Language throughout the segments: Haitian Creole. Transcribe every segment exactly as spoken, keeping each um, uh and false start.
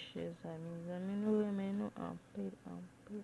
Chèz la, mezanmi, nou renmen nou anpil, anpil.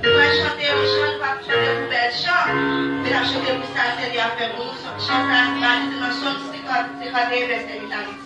Nou pral chante yon chan, nou p ap chante pou bèl chan, men n ap chante pou sa Senyè a fè pou nou. Chan sa a se baze nan Sòm senkant, senkant e en, vèsè uit a dis.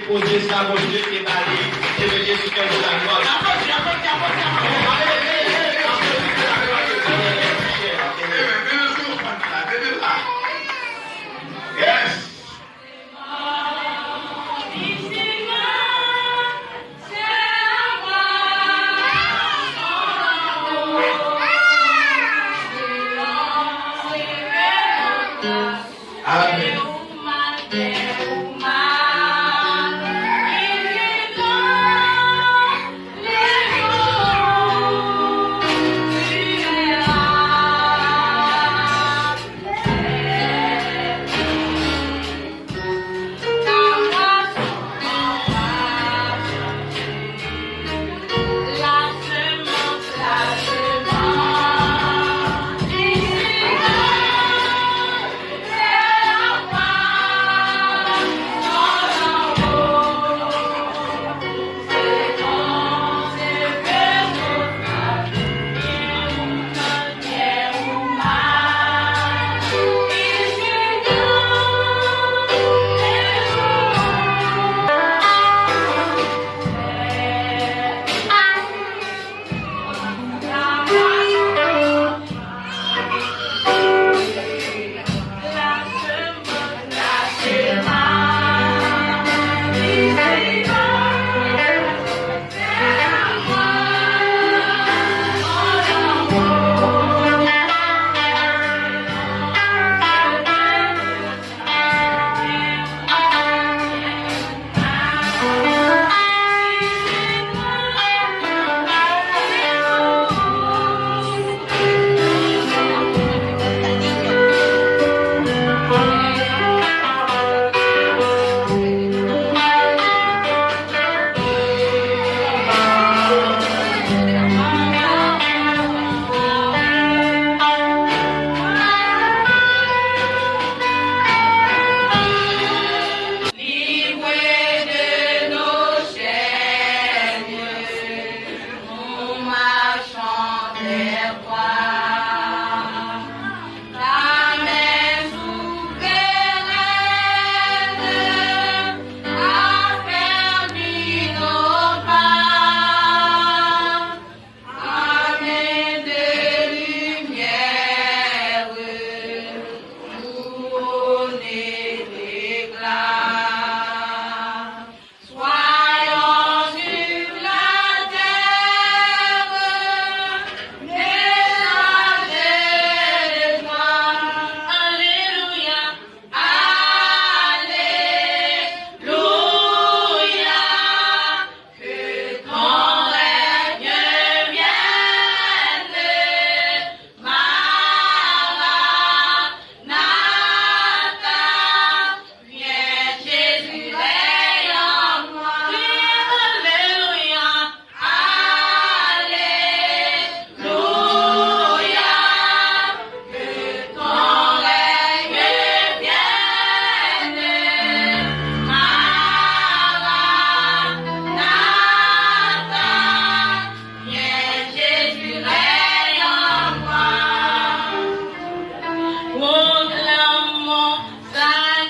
Bondye sa, Bondye te pale, ke Bondye sou kè nou la glwa. Aplodi, aplodi, aplodi, aplodi. Yes. Amen.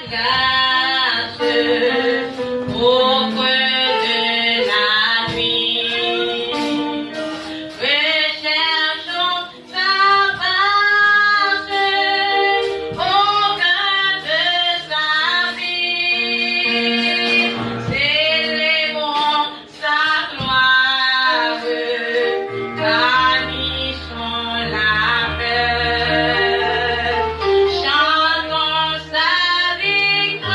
Grâce au creux de la nuit. Recherchons sa face au cœur de sa vie. Célébrons sa gloire, garnissons la paix. Chantons sa victoire.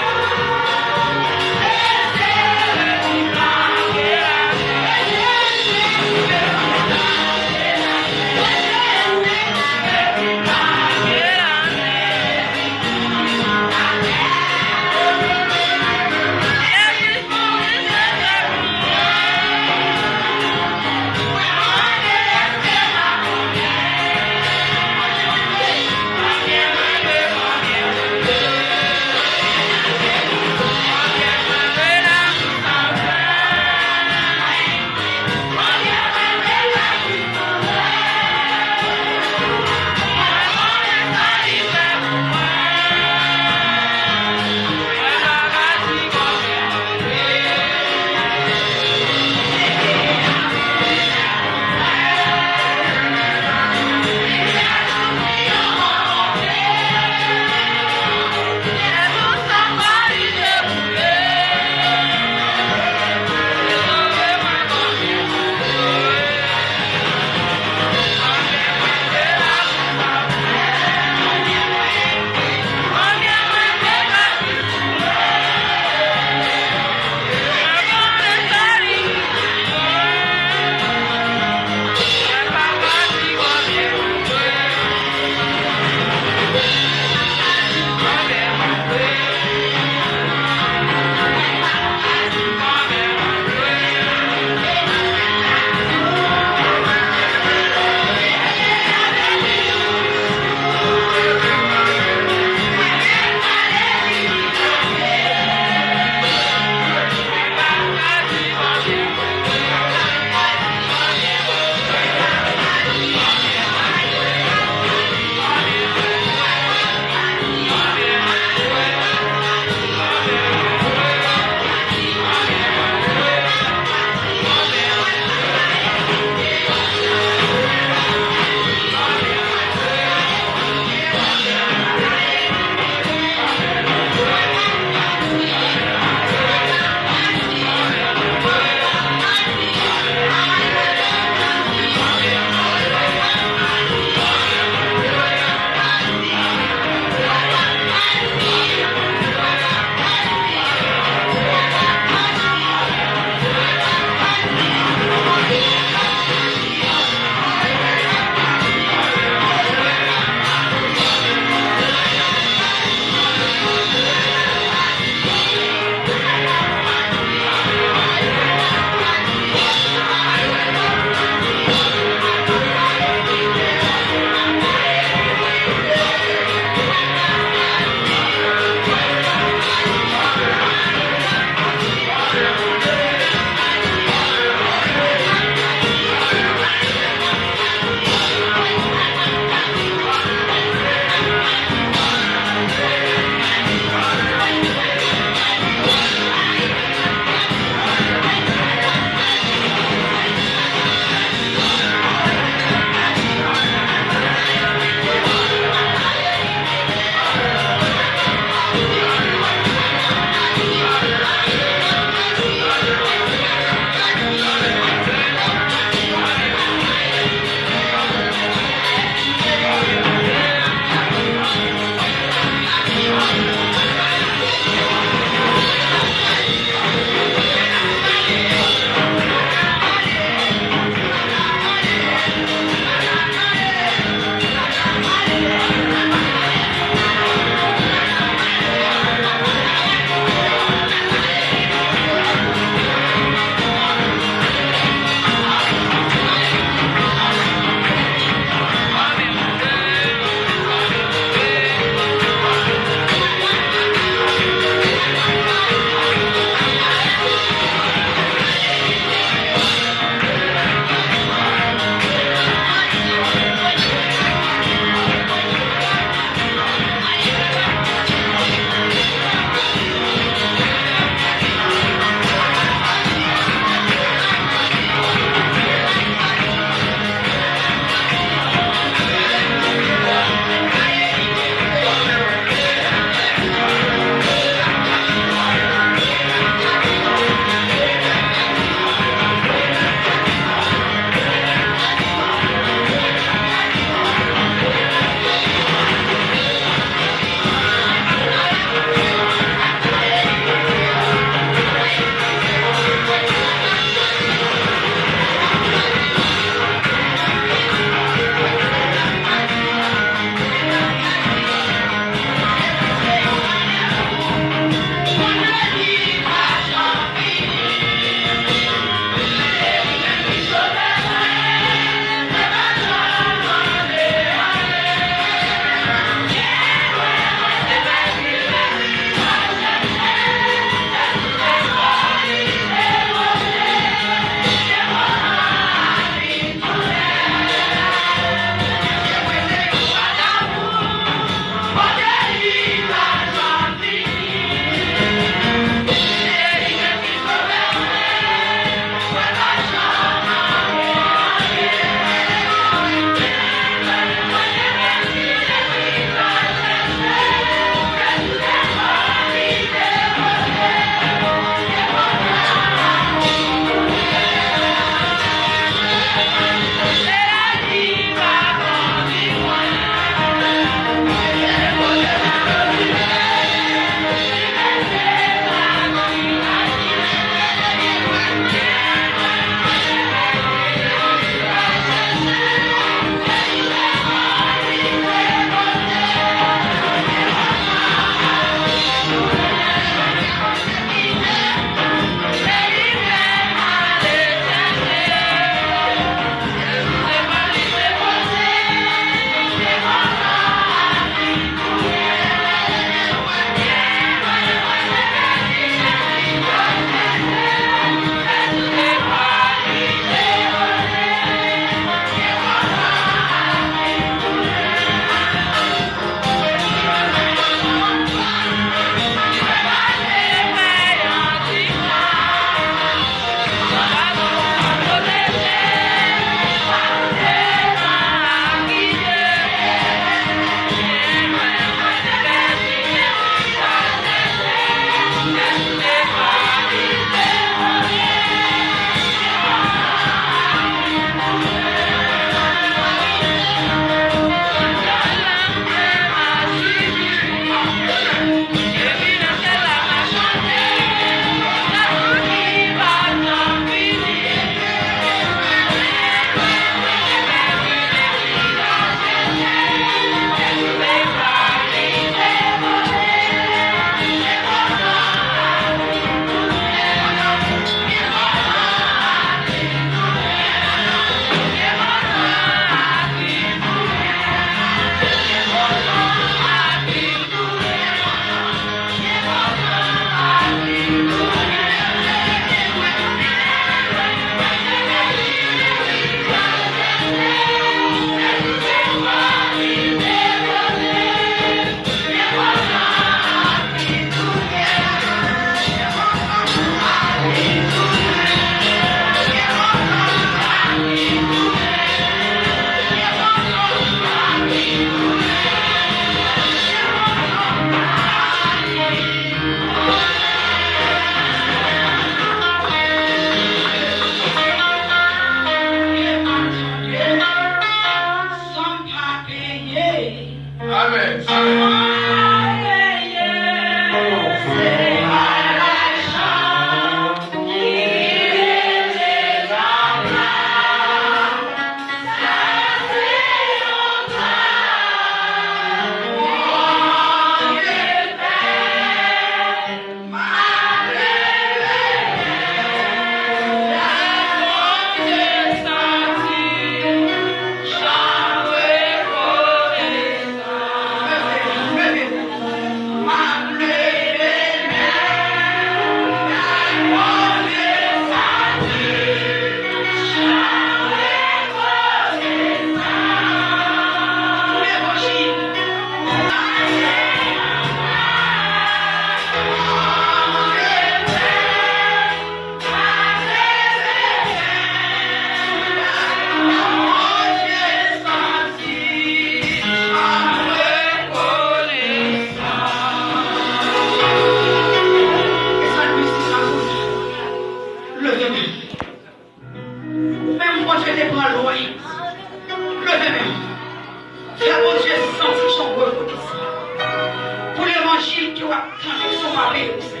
Levanjil ke w ap tande, se w pa peye pou sa.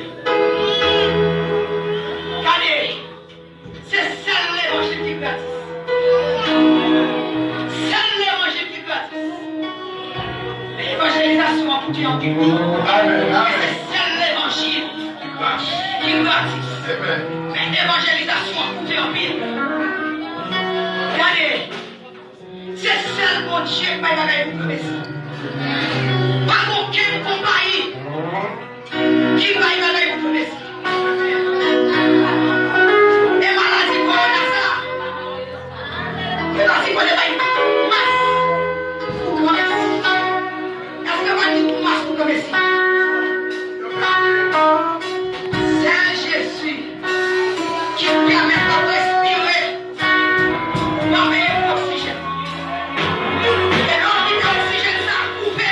Gade, se sèl levanjil ki gratis. Sèl levanjil ki gratis. Men evanjelizasyon an koute anpil wi. Amèn, amèn. Men se sèl levanjil ki gratis. Amèn. Men evanjelizasyon an koute anpil. Gade, se sèl Bondye k bay bagay pou granmesi. Pa gen okenn konpayi ki bay bagay pou granmesi. E maladi kowona sa, yo ta sipoze bay mas pou granmesi. Èske yo pa di pou mas pou granmesi? Sèl Jezi ki pèmèt nou respire. Mwen menm oksijèn. E lè w kite oksijèn sa koupe,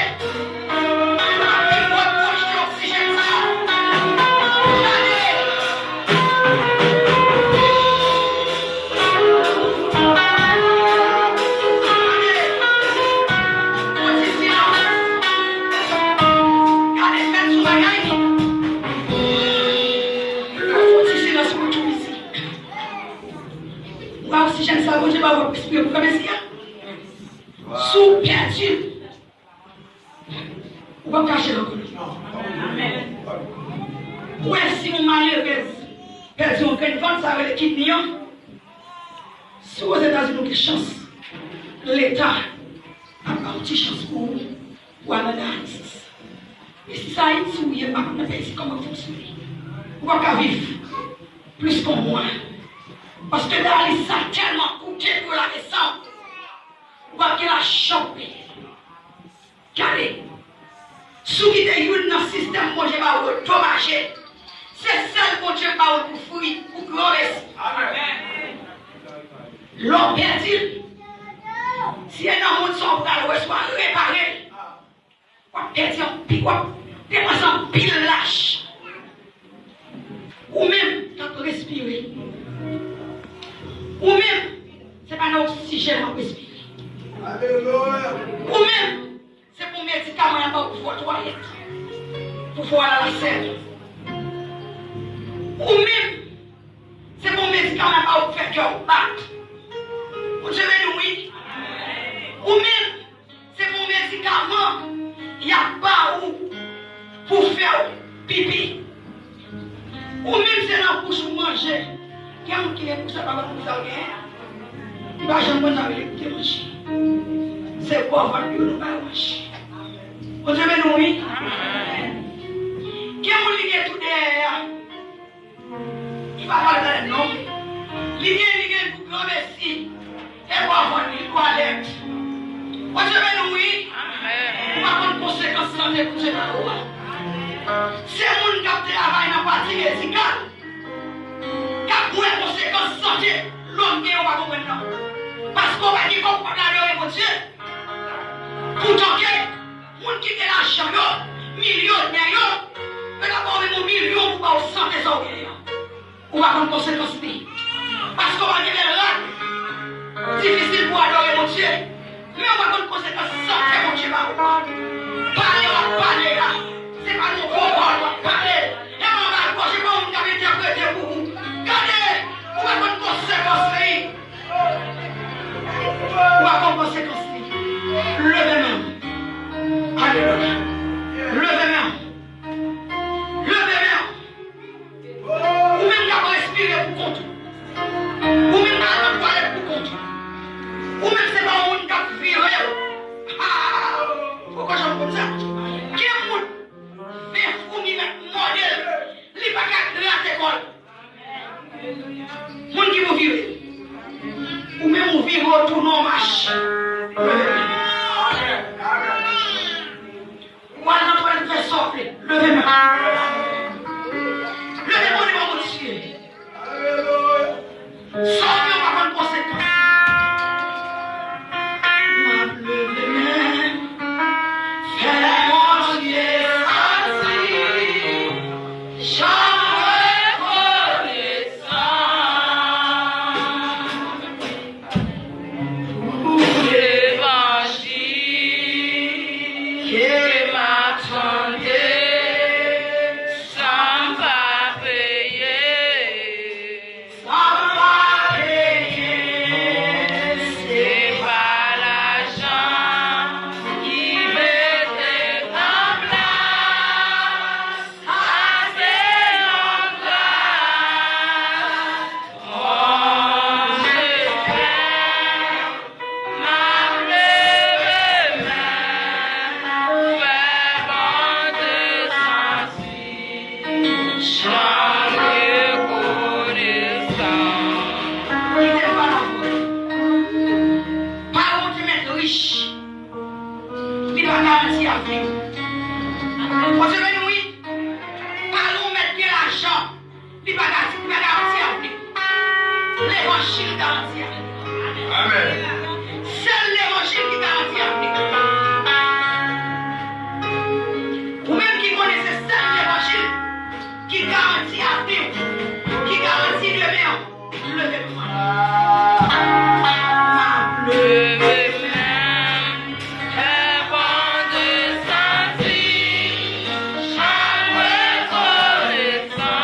w ap vin repwoche oksijèn sa. Gade. Gade. Fò ti silans. Gade, fè sou bagay. Fò ti silans pou tou isi. Ou wè oksijèn sa Bondye ba w ap respire pou granmesi a? Si w pèdi l, ou p ap kache l ankò non. Ou wè si yon malerèz pèdi yon grenn vant, sa rele kidney an. Si Ozetazini ou gen chans, Leta ap ba w ti chans pou ou, pou w al nan dayalisis. Men si se Ayiti ou ye, m pa konn nan peyi isit kòman l fonksyone. Ou p ap ka viv plis ke yon mwa. Paske dayalisis sa tèlman koute pou yo lave san w. Ou p ap gen lajan pou peye. Gade, si w kite youn nan sistèm Bondye ba ou yo domaje, se sèl Bondye k ba ou l pou fri, pou granmesi. Lè w pèdi l, si e nan mond sa w pral resevwa repare l, w ap pèdi anpil, w ap depanse anpil lajan. Ou menm k ap respire, ou menm, se pa nan oksijèn w ap respire. Ou menm, se pou medikaman y ap ba w pou fè w twalèt, pou fè w al a lasèl. Ou menm, se pou medikaman y ap ba w pou fè kè w bat. Bondye beni w wi. Ou menm, se pou medikaman y ap ba ou pou fè w pipi. Ou menm se nan bouch ou manje. Gen moun ki gen bouch sa pa konn pou sa w genyen. Li pa janm konn sa vle koute manje. Se gwo vant yo nou bay manje. Bondye beni w wi. Gen moun li gen tou dèyè a. Li pa pale talè non. Li gen, li gen pou granmesi. E gwo vant li twalèt. Bondye beni w wi. Ou pa konn konsekans sante Bondye ba ou a. Se moun k ap travay nan pati medikal k ap wè konsekans sante lòm gen ou pa konprann nan. Paske w pa gen kòb pou w adore Bondye. Poutan ke moun ki gen lajan yo, milyonè yo, yo ta ba w menm yon milyon pou ba w sante sa w genyen an. Ou pa konn konsekans li. Paske w pa gen bèl rad, difisil pou w adore Bondye. Men ou pa konn konsekans sante Bondye ba ou a. Pale w ap pale a, se pa yon bon pawòl w ap pale. E anba gòj, e pa yon moun k ap entèprete pou ou. Gade, ou pa konn konsekans li. Ou pa konn konsekans li. Leve men w. Alelouya. Leve men w. Leve men w. Ou menm k ap respire pou kont ou. Ou menm k al nan twalèt pou kont ou. Ou menm se pa yon moun k ap vire w. Ah! Ou poko janm konn sa. Gen moun Li pa ka, li pa garanti avni. Levanjil garanti avni. Amèn. Sèl levanjil ki garanti avni. Ou menm ki konnen se sèl levanjil ki garanti avni w, ki garanti demen w, leve pou mwen. M ap leve men. Fè Bondye santi nanm rekonesan.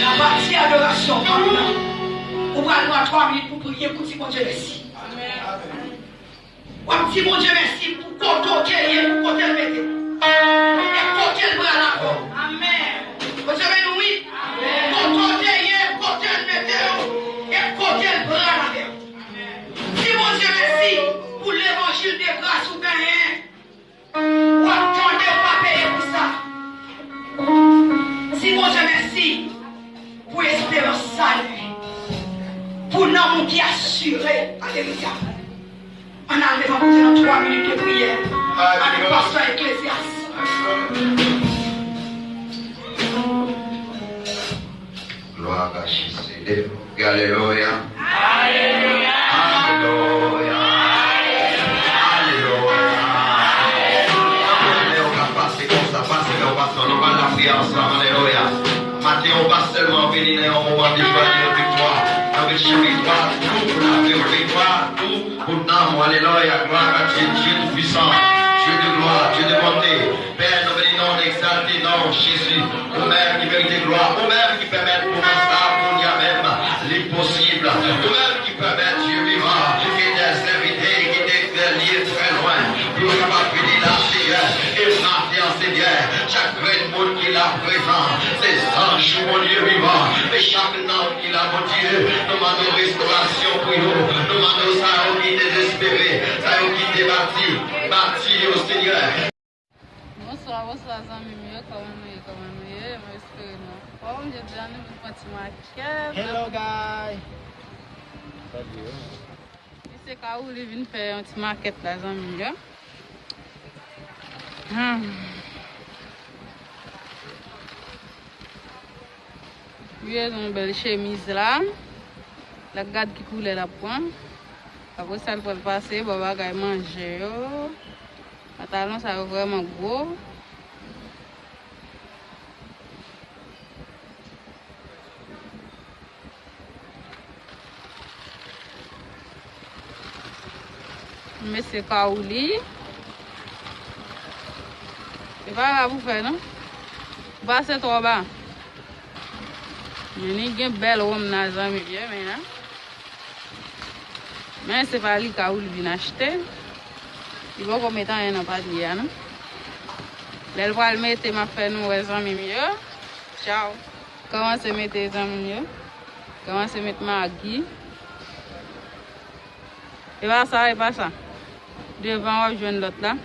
Nan pati adorasyon w ap nan, ou pral pran twa minit pou priye, pou di Bondye mèsi. W ap di Bondye mèsi pou kote w te ye, pou kote l mete w. E kote l pral avè w. Bondye beni w, wi. Kote w te ye, kote l mete w, e kote l pral avè w. Di Bondye mèsi pou levanjil de gras ou genyen. W ap tande, ou pa peye pou sa. Di Bondye mèsi pou esperans sali, pou nanm ou ki asire. Alelouya. Ann al devan Bondye nan twa minit de priyè. Avèk pastè Eklezyas. Glwa a Jezi. Alelouya. Alelouya. Alelouya. Alelouya. Lè w ka pase konsa, pase lè w pase, nou pral lapriyè ansanm. Alelouya. Maten an, ou pa sèlman vini nan yon moman de jwa, de viktwa. Nan yon chan viktwa, tou pou lavi w, viktwa, tou pou nanm ou. Alelouya. Glwa a Dye, Dye Toupisan, Dye de glwa, Dye de bonte. Pè, nou beni non w, n egzalte non w, Jezi. Ou menm ki merite glwa, ou menm ki pèmèt moman sa a, kounye a menm, li posib. Ou menm ki pèmèt, Dye vivan, ke dè envite ki te trè lye, trè lwen, pou yo kapab vini la, Senyè. E maten an, Senyè, chak grenn moun ki la prezan, se zanj ou, Bondye vivan. E chak nanm ki la, Bondye, nou mande w restorasyon pou yo. Nou mande w sa yo ki dezespere, sa yo ki debati, bati yo, Senyè. Bonswa, bonswa, zanmi m yo. Kòman nou ye? Kòman nou ye? Mwen espere nou anfòm. Jodi a, nou vin fè yon ti makèt. Hello, guy. Misye Kawouli vin fè yon ti makèt la, zanmi m yo. Hmm. Li bezwen yon bèl chemiz la. L ap gad ki koulè l ap pran. Apre sa, l pral pase bò bagay manje yo. Pantalon sa yo vrèman gwo. Mesye Kawouli. E pa la pou fè, non? Ou pase twò ba. Men li gen bèl wonm nan, zanmi m yo, men la. Men se pa li Kawouli vin achte. Li poko met anyen nan patye a, non. Lè l pral mete, m ap fè nou wè, zanmi m yo. Tchaw. Kòmanse mete, zanmi m yo. Kòmanse met magi. E pa sa, e pa sa. Devan w ap jwenn lòt la.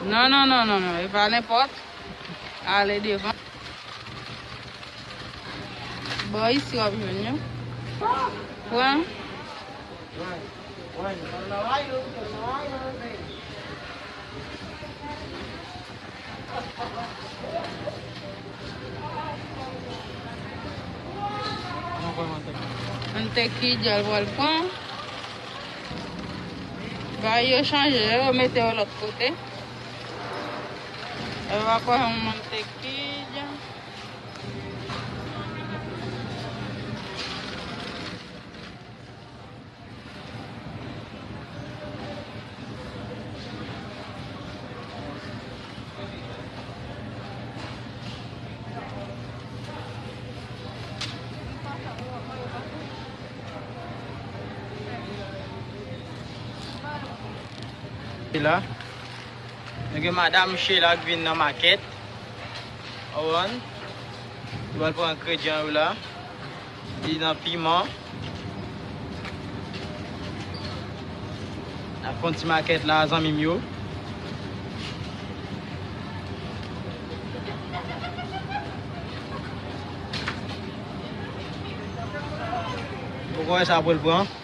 Non, non, non, non, non. E pa nenpòt. Ale devan. Bò isi w ap jwenn yo. Pran. Mantèkidya l pral pran. Bagay yo chanje, yo mete yo lòt kote. Yo pa kwè yon mantèkidya. La, nou gen madanm Sheila k vin nan makèt. Konprann? Li pral pran engredyan yo la. Li nan piman. N ap fè yon ti makèt la, zanmi m yo. Ou konn sa pou l pran?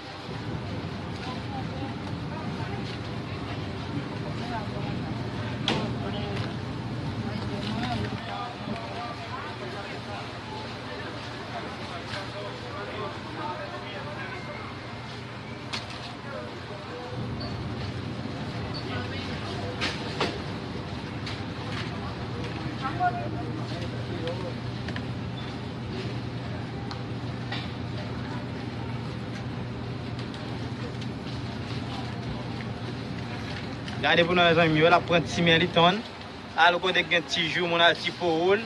Gade pou nou, zanmi m yo, l ap pran ti men li tonn. Al kote k gen ti joumou, al ti powol.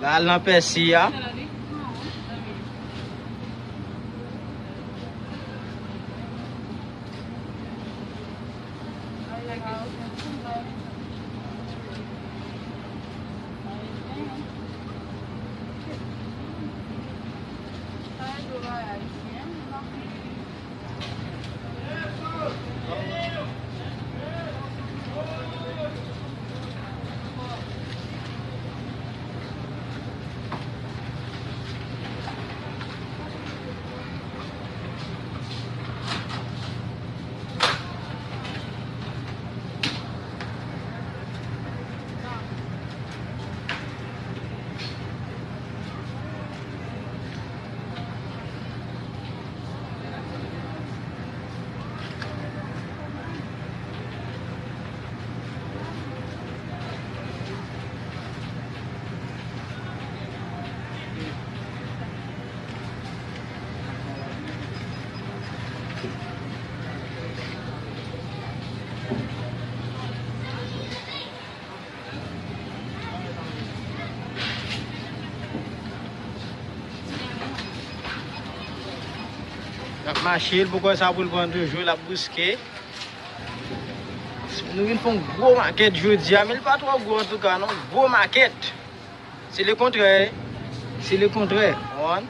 L al nan pèsi a. L ap mache, l poko wè sa pou l pran toujou, l ap bouske. Nou vin fè yon gwo makèt jodi a, men li pa twò gwo antouka non, gwo makèt. Se lekontrè, se lekontrè, w konprann?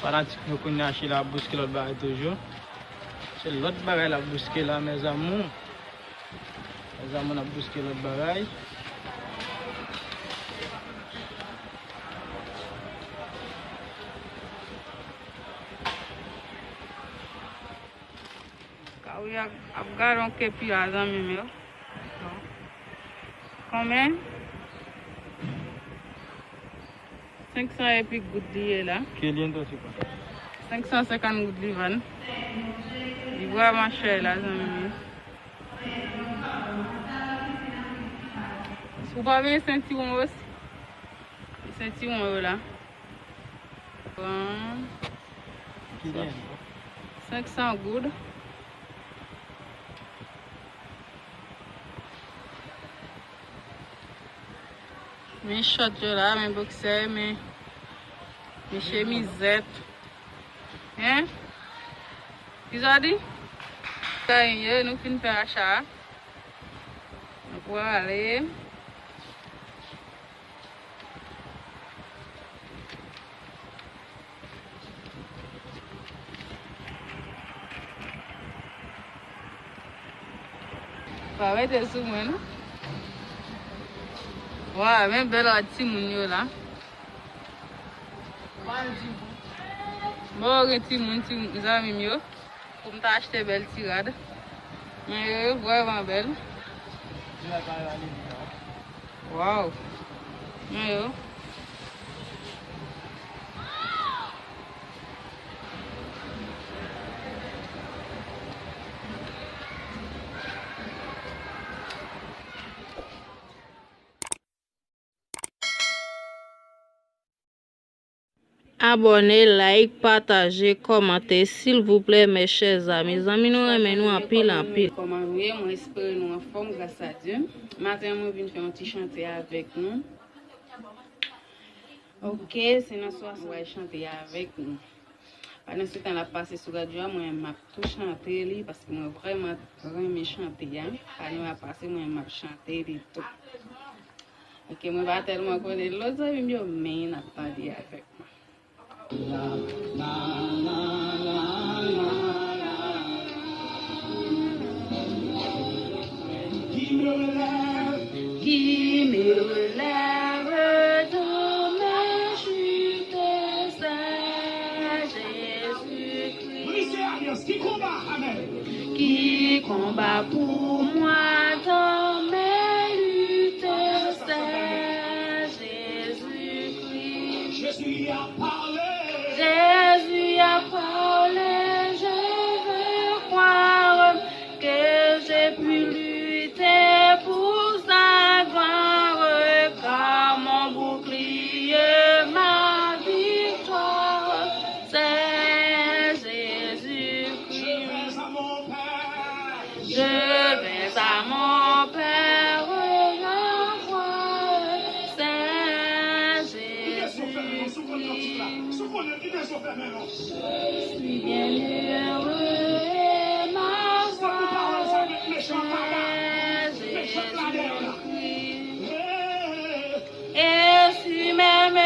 Fanatik nou kounye a, Sheila ap bouske lòt bagay toujou. Se lòt bagay l ap bouske la, mes amours. Mes amours, n ap bouske lòt bagay. Kawya ap gade yon kepi a, zanmi m yo. Konbyen? Senk san epi goud li ye la. Quinientos y cuánto. Senk san senkant goud li vann. Li vrèman chè la, zanmi m yo. Si w pa veye sentiwon yo, sentiwon yo la. Pran senk san goud. Men chòt yo la, men boksè, men, men chemizèt. Hein? Kisa w di? Sa ye, nou fin fè acha a. Nou prale. Pa mete sou mwen, non. Waw, men bèl rad timoun yo la. Bon, gen timoun, timoun, zanmi m yo. Pou m ta achte bèl ti rad. Men yo, yo vrèman bèl. Waw. Men yo. Abòne, like, pataje, kòmante, silvouplè, mes chers amis. Zanmi nou renmen nou anpil, anpil. Kòman nou ye? Mwen espere nou anfòm, gras a Dye. Maten an, mwen vin fè yon ti chante avèk nou. Ok, se nan swa sa mwen chante avèk nou. Pandan se tan l ap pase sou radyo a, mwen menm m ap tou chante li, paske mwen vrèman renmen chante a. Pandan l ap pase, mwen menm m ap chante li tou. Ok, mwen pa tèlman konnen lòt zanmi m yo, men n ap tande avèk mwen. Qui me relève, qui me relève de mes chutes, c'est Jésus-Christ. Qui combat, amen, qui combat pour moi dans mes luttes, c'est Jésus-Christ. Jésus a parlé. Jésus a parlé, je veux croire que j'ai pu lutter pour sa gloire, car mon bouclier, ma victoire, c'est Jésus-Christ. Je vais à mon Père. Je vais à mon Père, la voix, c'est Jésus-Christ. Je suis bien heureux et ma voix, c'est Jésus-Christ. Et si même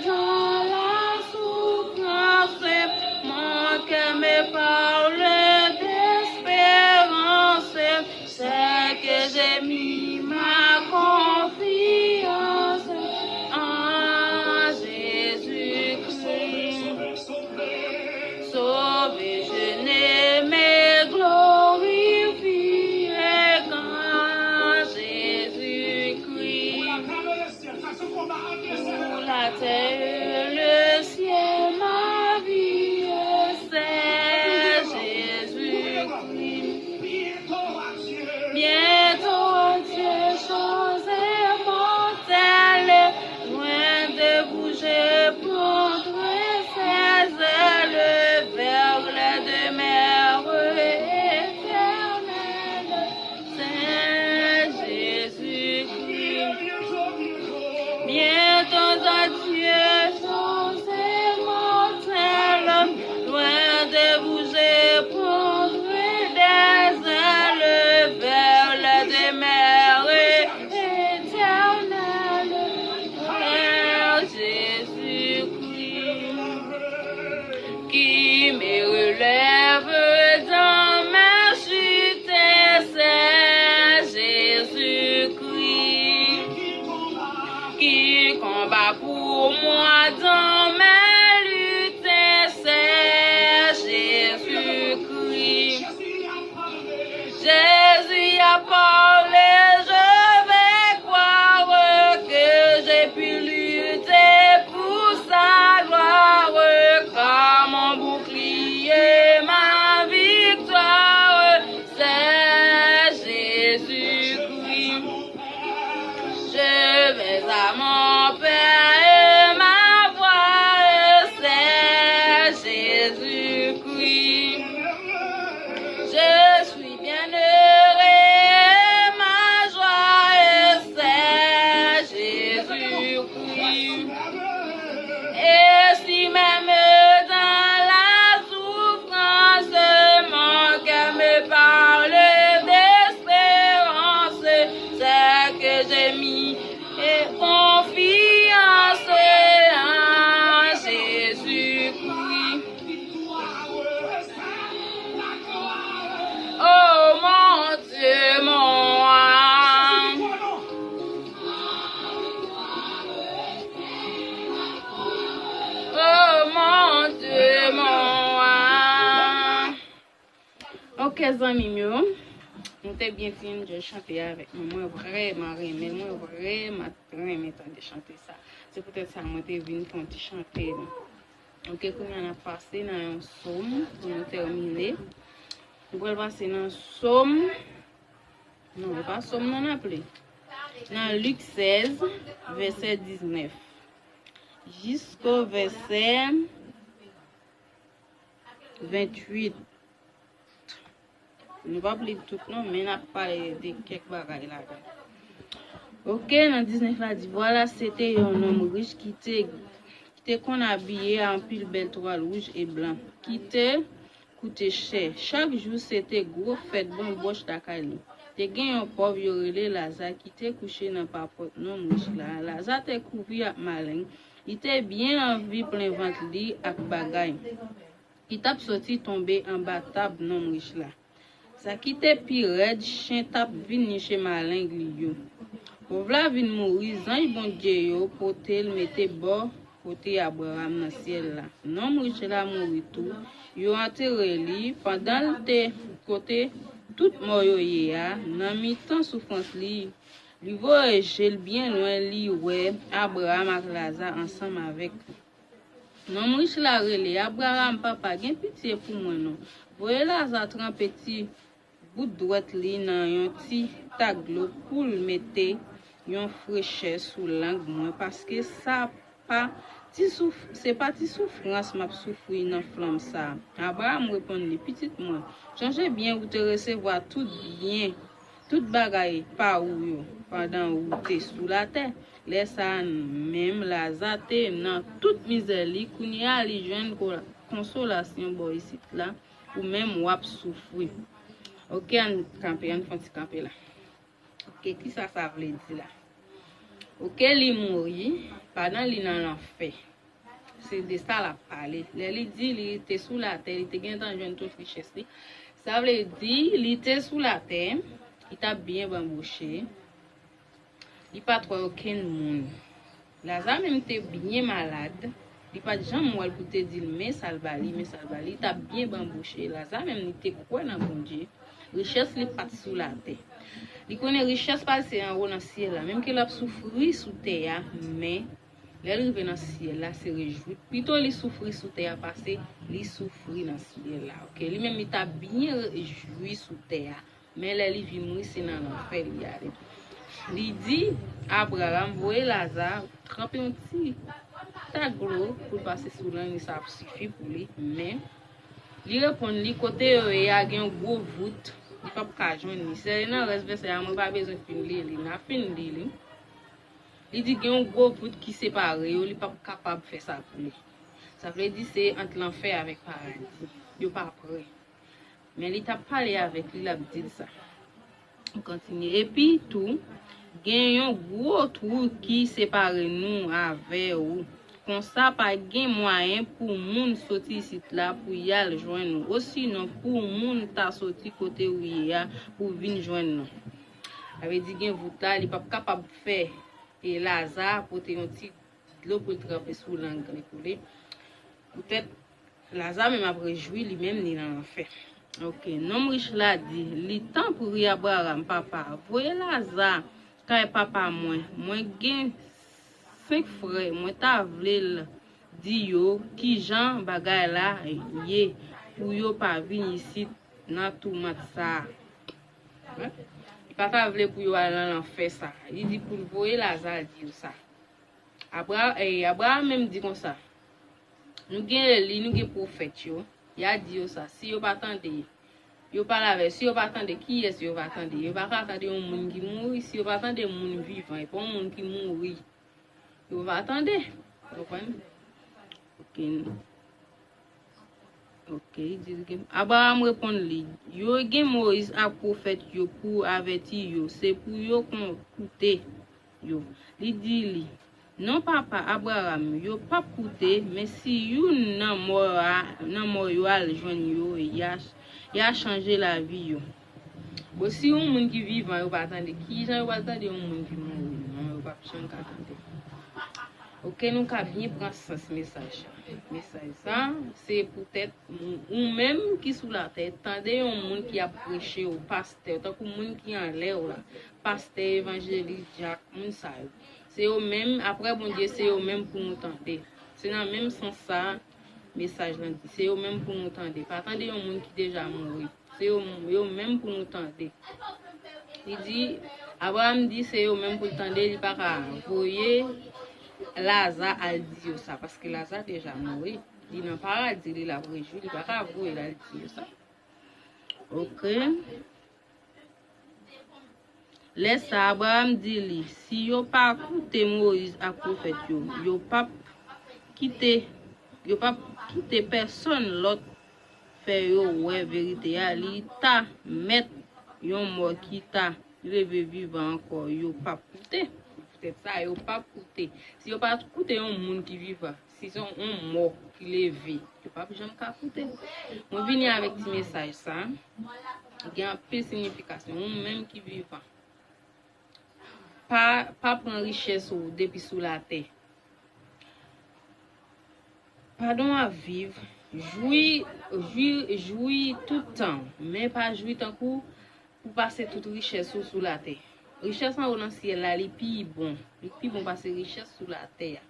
dans la souffrance, mon cœur me parle d'espérance, c'est que j'ai mis ma confiance en Jésus-Christ. Sauvé, je ne me glorifie qu'en Jésus-Christ. Pour la terre et le ciel, ma vie, c'est Jésus-Christ. Bientôt à Dieu, chose immortelle, loin de vous, je prendrai ses ailes vers les demeures éternelles. C'est Jésus-Christ. Bientôt à Dieu, Qui combat pour moi dans mes luttes, c'est Jésus-Christ. Jésus a parlé, je vais croire que j'ai pu lutter pour sa gloire, car mon bouclier, ma victoire, c'est Jésus-Christ. Je vais à mon Père et ma voix, c'est Jésus-Christ. Je suis bienheureux, ma joie, c'est Jésus-Christ. Et si même dans la souffrance, mon cœur me parle d'espérance, c'est que j'ai mis confiance en Jésus-Christ. Oh mon Dieu, mon roi. Oh mon Dieu, mon roi. Ok, zanmi m yo, nou te byen ti enjoy chante a avèk mwen. Mwen vrèman renmen l, mwen vrèman renmen tande chante sa. Se poutèt sa mwen te vin fè yon ti chante l. Ok, kounye a n ap pase nan yon sòm pou nou tèmine. Nou pral pase nan sòm. Non, e pa sòm non n ap li. Nan Lik sèz, vèsè diznèf. Jisko vèsè venntuit. Nou p ap li tout non, men n ap pale de kèk bagay ladan. Ok, nan diznèf la di, Vwala, se te yon nonm rich ki te, ki te konn abiye a anpil bèl twal wouj e blan, ki te koute chè. Chak jou, se te gwo fèt banbòch lakay li. Te gen yon pòv yo rele Laza ki te kouche nan papòt nonm rich la. Laza te kouvri ak maleng, li te byen anvi plen vant li ak bagay ki t ap soti tonbe anba tab nonm rich la. Sa ki te pi rèd, chen t ap vin niche maleng li yo. Pòv la vin mouri, zanj Bondye yo pote l mete bò kote Abraram nan syèl la. Nonm rich la mouri tou, yo antere li, pandan l te kote tout mò yo ye a, nan mitan soufrans li, li voye je l byen lwen, li wè Abraram ak Laza ansanm avèk li. Nonm rich la rele, Abraram, papa, gen pitye pou mwen non. Voye Laza tranpe ti bout dwèt li nan yon ti tak dlo pou l mete yon frechè sou lang mwen, paske sa pa ti souf, se pa ti soufrans m ap soufri nan flanm sa a. Abraram reponn li, Pitit mwen, sonje byen ou te resevwa tout byen, tout bagay pa ou yo pandan ou te sou latè. Lè sa a menm, Laza te nan tout mizè li, kounye a li jwenn ko-, konsolasyon bò isit la, ou menm w ap soufri. Ok, ann kanpe, ann fè yon ti kanpe la. Ok, kisa sa vle di la? Ok, li mouri pandan li nan lanfè. Se de sa l ap pale. Lè li di li te sou latè, li te gentan jwenn tout richès li. Sa vle di, li te sou latè, li t ap byen banboche. Li pa t wè okenn moun. Laza menm te byen malad. Li pa t janm wè l pou te di l men sa l ba li, men sa l ba li. Li t ap byen banboche. Laza menm li te kwè nan Bondye. Richès li pa t sou latè. Li konnen richès pa l se anwo nan syèl la. Menm ke l ap soufri sou tè a, men lè l rive nan syèl la, se rejwi. Pito li soufri sou tè a pase li soufri nan syèl la. Ok, li menm li t ap byen rejwi sou tè a. Men lè li vin mouri, se nan lanfè li ale. Li di Abraram voye Laza tranpe yon ti tak dlo pou l pase sou lang li, sa ap sifi pou li. Men, li reponn li, kote yo ye a gen yon gwo vout, li p ap ka jwenn li. Se nan rès vèsè a, mwen pa bezwen fin li li, n a fin li li. Li di gen yon gwo vout ki separe yo, li p ap kapab fè sa pou li. Sa vle di se ant lanfè avèk paradi. Yo pa prè. Men li t ap pale avèk li, l ap di l sa. Ou kontinye. Epi tou, gen yon gwo twou ki separe nou avè ou. Konsa, pa gen mwayen pou moun soti isit la pou y al jwenn ou. Osinon, pou moun ta soti kote ou ye a pou vin jwenn nou. Sa vle di gen vout la, li p ap kapab fè e Laza pote yon ti dlo pou l tranpe sou lang li pou li. Poutèt Laza menm ap rejwi li menm li nan lanfè. Ok, nonm rich la di, li tanpri Abraram, papa, voye Laza kay papa mwen. Mwen gen senk frè, mwen ta vle l di yo kijan bagay la ye pou yo pa vin isit nan toumant sa a. Li pa ta vle pou yo al nan lanfè sa. Li di pou l voye Laza al di yo sa. Abra, eh, Abraram menm di konsa, nou gen Eli, nou gen pwofèt yo. Y a di yo sa. Si yo pa tande, yo pale avè, si yo pa tande, kiyès yo va tande? Yo pa ka tande yon moun ki mouri. Si yo pa tande moun vivan, e pa yon moun ki mouri, yo va tande. Ou konprann? Ok. Ok, li di, ok. Abraram reponn li, yo gen Moyiz ak pwofèt yo pou avèti yo, se pou yo kon koute yo. Li di li, non papa Abraram, yo p ap koute, men si youn nan mò a, nan mò yo al jwenn yo, y a, y a chanje lavi yo. Bon, si yon moun ki vivan yo pa tande, kijan yo pral tande yon moun ki mouri? Non, yo p ap janm ka tande. Ok, nou ka byen pran sans mesaj sa. Mesaj sa, se poutèt ou, ou menm ki sou latè, tande yon moun ki ap preche w, pastè, tankou moun ki anlè w la, pastè, evanjelis, dyak, moun sa yo. Se yo menm, apre Bondye, se yo menm pou nou tande. Se nan menm sans sa, mesaj lan di, se yo menm pou nou tande. Pa tande yon moun ki deja mouri. Se yo, yo menm pou nou tande. Li di, Abraram di se yo menm pou l tande, li pa ka voye Laza al di yo sa, paske Laza deja mouri. Li nan paradi, li l ap rejwi, li pa ka voye l al di yo sa. Ok. Lè sa a, Abraram di li, si yo pa koute Moyiz ak pwofèt yo, yo p ap kite, yo p ap kite pèsonn lòt fè yo wè verite a, li ta mèt yon mò ki ta leve vivan ankò, yo p ap koute. Poutèt sa, yo p ap koute. Si yo pa koute yon moun ki vivan, si se yon mò ki leve, yo p ap janm ka koute. Mwen vini avèk ti mesaj sa. Gen anpil siyifikasyon. Ou menm ki vivan, pa, pa pran richès ou depi sou latè. Pandan w ap viv, jwi, jwi, jwi tout tan, men pa jwi tankou pou pase tout richès ou sou latè. Richès anwo nan syèl la, li pi bon. Li pi bon pase richès sou latè a.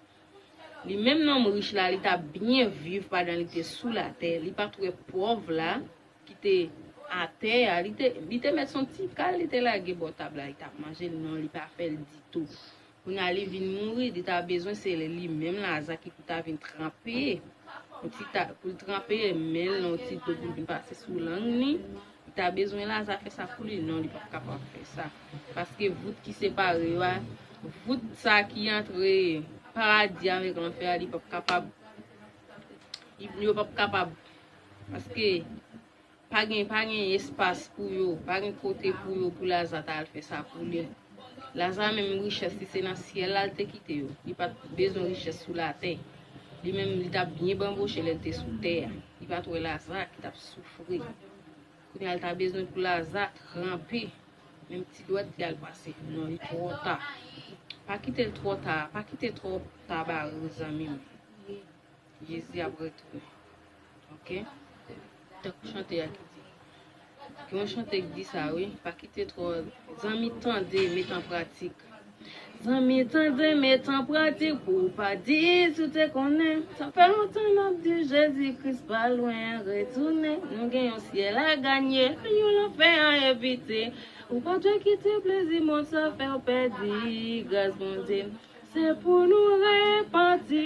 Li menm nonm rich la, li t ap byen viv pandan li te sou latè. Li pa t wè pòv la ki te atè a. Li te, li te mèt se yon ti kal li te lage bò tab la, li t ap manje l, non, li pa fè l ditou. Kounye a li vin mouri, li ta bezwen se li menm Laza ki pou ta vin tranpe yon ti ta, pou l tranpe men l nan yon ti dlo pou l vin pase sou lang li. Li ta bezwen Laza fè sa pou li. Non, li p ap kapab fè sa. Paske vout ki separe yo a, vout sa ki antre paradi avèk lanfè a, li p ap kapab, li, yo p ap kapab. Paske pa gen, pa gen espas pou yo, pa gen kote pou yo, pou Laza ta al fè sa pou li. Laza menm richès li se nan syèl la l te kite yo. Li pa t bezwen richès sou latè. Li menm li t ap byen banboche lè l te sou tè a. Li pa t wè Laza ki t ap soufri. Kounye a li ta bezwen pou Laza tranpe. Menm ti dwèt li al pase. Non, li twò ta. Pa kite l twò ta. Pa kite twò ta bare w zanmi m. Jezi ap retounen. Ok? Tankou chante a ki di. Gen yon chante ki di sa, wi. Pa kite twò. Zanmi, tande, met an pratik. Zanmi, tande, met an pratik pou w pa di si w te konnen. Sa fè lontan n ap di Jezi Kris pa lwen retounen. Nou gen yon syèl a ganye, yon lanfè a evite. Ou pa dwe kite plezi mond sa fè w pèdi gras Bondye. Se pou nou repanti,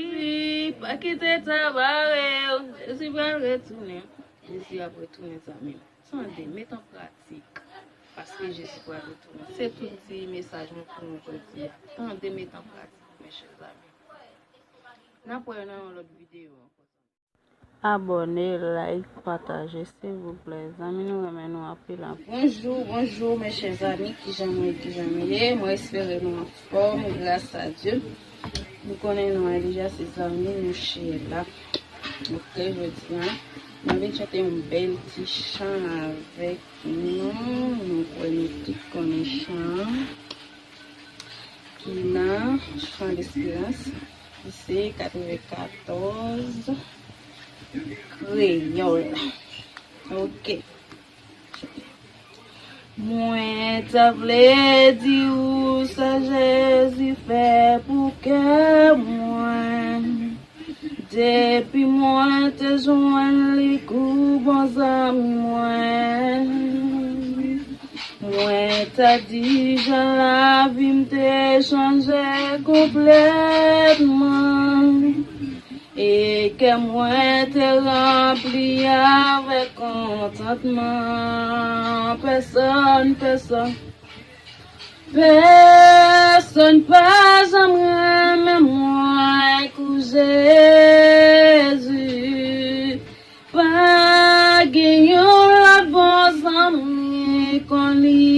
pa kite ta bare w. Jezi pral retounen. Jezi ap retounen, zanmi m. Tande, met an pratik. Paske Jezi pral retounen. Se tout ti mesaj mwen pou nou jodi a. Tande, met an pratik, mes chers amis. N ap wè nan yon lòt videyo ankò. Abòne, like, pataje, silvouplè. Zanmi, nou renmen nou anpil, anpil. Bonjou, bonjou, mes chers amis. Kijan nou ye, kijan nou ye? Mwen espere nou anfòm, gras a Dye. Nou konnen nou an deja, se zanmi nou Sheila. Ok, jodi a, mwen vin chante yon bèl ti chan avèk nou. Mwen kwè nou tout konnen chan an. Nan Chan Lesperans, lise katrevenkatòz, kreyòl. Ok. Mwen ta vle di ou sa Jezi fè pou kè mwen. Depi mwen te jwenn li kou bon zanmi mwen, mwen ta di jan lavi m te chanje konplètman, e kè mwen te ranpli avèk kontantman. Pèsonn, pèsonn, Pèsonn pa janm renmen mwen kou Jezi. Pa gen yon lòt bon zanmi kon li.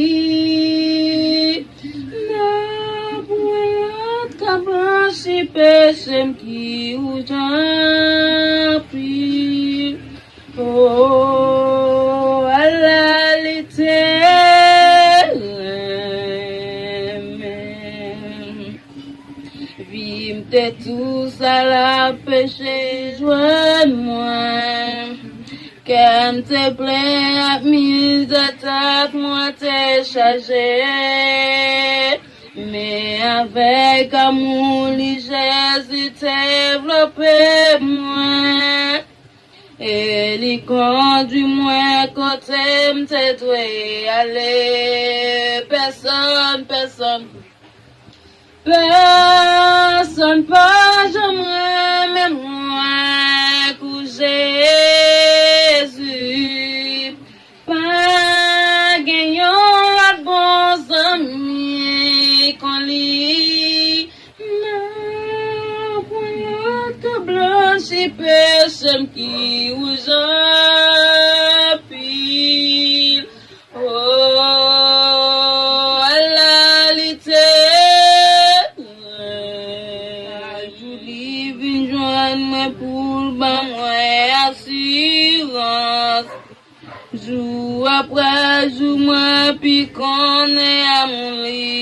Nan pwen lòt ka blanchi peche m ki wouj anpil. Oh, ala li te renmen. Vi m te tou sal ak peche jwenn mwen. Kè m te plen ak mizè, tèt mwen te chaje. Men avèk amou li, Jezi te vlope mwen. E li kondwi mwen kote m te dwe ale. Pèsonn, pèsonn, pèsonn pa janm renmen mwen kou Jezi. Pa gen yon lòt bon zanmi kon li. Nan pwen lòt ka blanchi peche m ki wouj anpil. Oh, ala li te renmen. Jou li vin jwenn mwen pou l ban mwen asirans. Jou apre jou, mwen pi konnen amou li.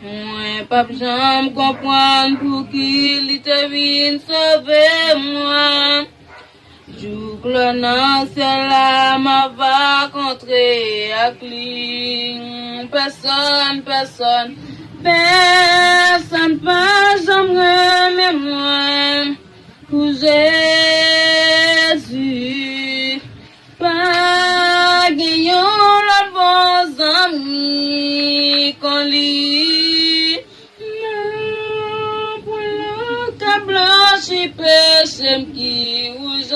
Mwen p ap janm konprann pouki li te vin sove mwen. Jouk lè nan syèl la, m ava kontre ak li. Pèsonn, pèsonn, pèsonn pa janm renmen mwen. Pou Jezi, pa gen yon lòt bon zanmi kon li. Nan pwen lòt ka blanchi peche m ki wouj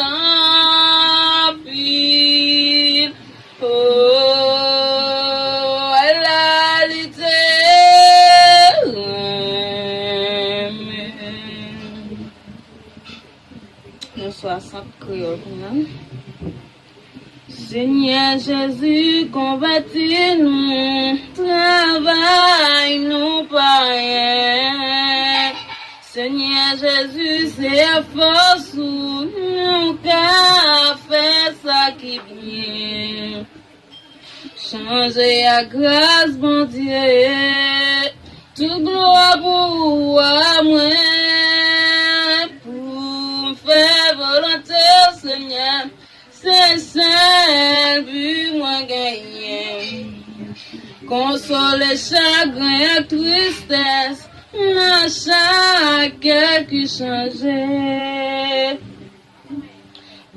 anpil. Oh, ala li te renmen. Yon swasant kreyòl pou mwen. Senyè Jezi, konvèti nou, travay nou pa anyen. Senyè Jezi, se a fòs ou nou ka fè sa ki byen. Chanje ak gras Bondye. Tout glwa pou ou a mwen, pou m fè volonte w, Senyè. Se sèl bi mwen genyen. Konsole chagren ak tristès nan chak kè ki chanje.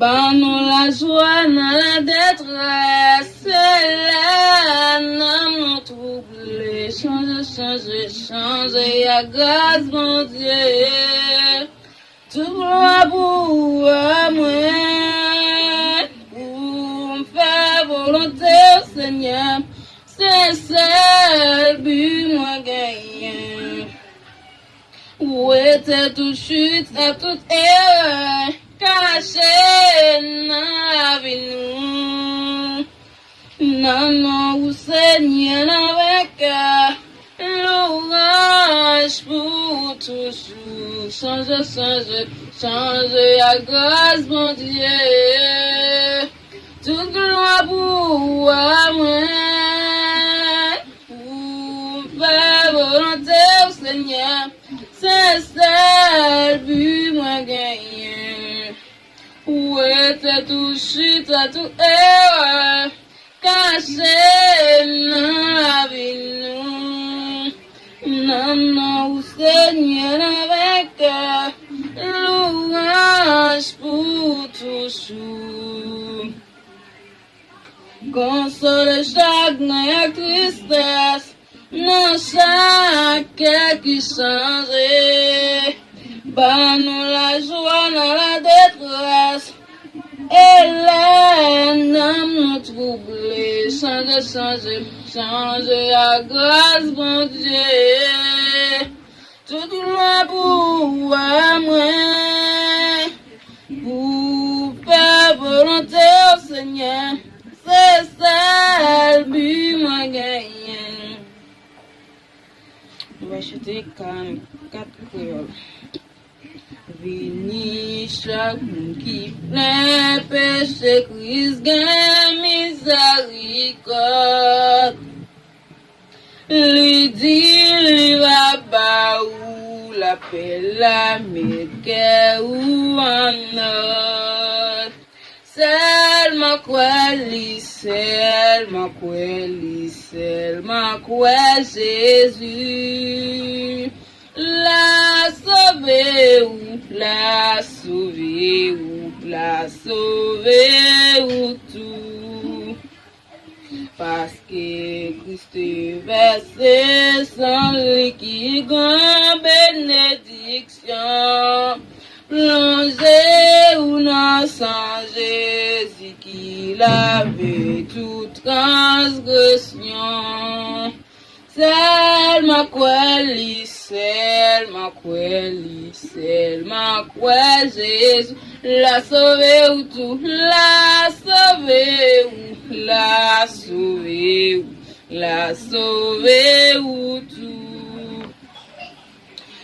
Ban nou lajwa nan ladetrès, se lè nanm nou twouble. Chanje, chanje, chanje ak gras Bondye. Tout glwa pou ou a mwen, pou m fè volonte w, Senyè. Se sèl bi mwen genyen. Wete tout chit ak tout erè kache nan lavi nou. Nan non ou, Senyè, nan vankè, louwanj pou ou toujou. Chanje, chanje, chanje ak gras Bondye. Tout glwa pou ou a mwen, pou m fè Senyè, se sèl bi mwen genyen. Ou rete tou chita, tou erè kache nan lavi nou. Nan non ou Senyè nan vankè, louwanj pou toujou. Konsole chagren ak tristès nan chak kè ki chanje. Ban nou lajwa nan ladetrès. E lè nanm nou twouble, chanje, chanje, chanje ak gras Bondye. Tout glwa pou ou a mwen, pou fè volonte w, Senyè, se sèl bi mwen genyen. Nou va chante karannkat kreyòl. Vini chak moun ki plen peche, Kris gen mizèrikòd. Li di li va ba ou lapè la, met kè ou an nòt. Sèlman kwè li, sèlman kwè li, sèlman kwè Jezi. L a sove ou, l a sove ou, l a sove ou tou. Paske Kris te vèse san li ki gran benediksyon. Plonje ou nan san Jezi ki lave tout transgresyon. Sèlman kwè li, sèlman kwè li, sèlman kwè Jezi. L a sove ou tou, l a sove ou, l a sove ou, l a sove ou tou.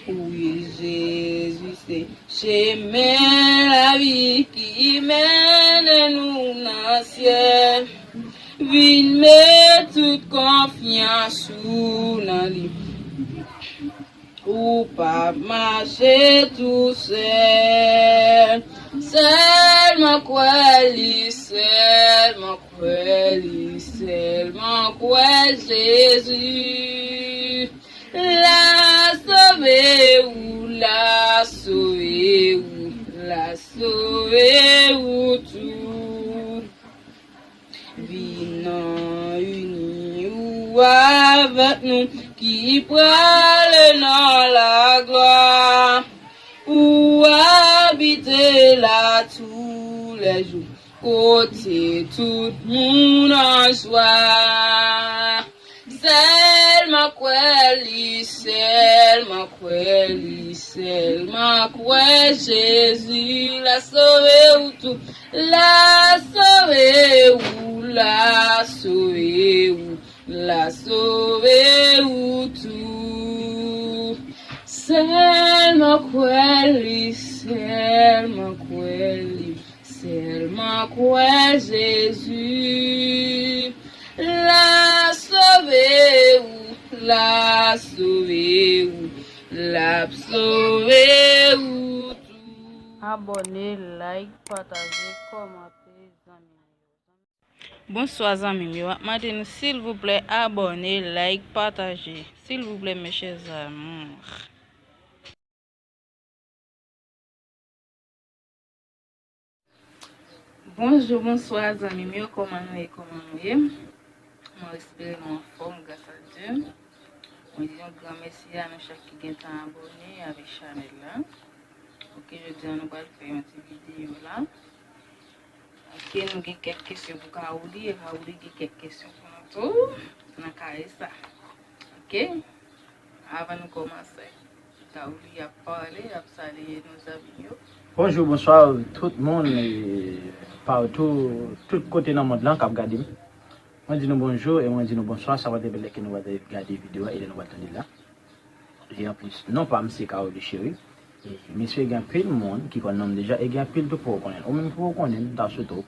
Wi, Jezi se chemen lavi ki mennen nou nan syèl. Vin met tout konfyans ou nan li. Ou p ap mache tousèl. Sèlman kwè li, sèlman kwè li, sèlman kwè Jezi. L a sove ou, l a sove ou, l a sove ou tou. Vin ini ou avèk nou ki prale nan laglwa. Ou abite la toulèjou, kote tout moun an jwa. Sèlman kwè li, sèlman kwè li, sèlman kwè Jezi. L a sove ou tou, l a sove ou, l a sove ou, l a sove ou tou. Sèlman kwè li, sèlman kwè li, sèlman kwè Jezi. L a sove ou, l a sove ou, l ap sove ou tou. Abòne, like, pataje, kòmante, zanmi yo. Bonswa zanmi m yo, ap mande nou silvouplè abòne, like, pataje. Silvouplè mes chers amours. Bonjou, bonswa zanmi m yo, kòman nou ye, kòman nou ye? Mwen espere nou anfòm, gras a Dye. Mwen di yon gran mèsi a nou chak ki gentan abòne avèk chanèl la. Ok, jodi a nou pral fè yon ti videyo la. Ok, nou gen kèk kesyon pou Kaouli, e Kaouli gen kèk kesyon pou nou tou nan kare sa. Ok, avan nou kòmanse, Kaouli ap pale, ap salye nou zanmi yo. Bonjou, bonswa tout moun, e, patou, tout kote nan mond lan k ap gade m. Mwen di nou bonjou e mwen di nou bonswa, sa pa depi lè ke nou va gade videyo a e lè nou va tande l la. E anplis, non pa m se Kaouli Cheri. E mesye, gen anpil moun ki konn non m deja e gen anpil tou poko konnen l. Ou menm ki poko konnen m, m ta swete w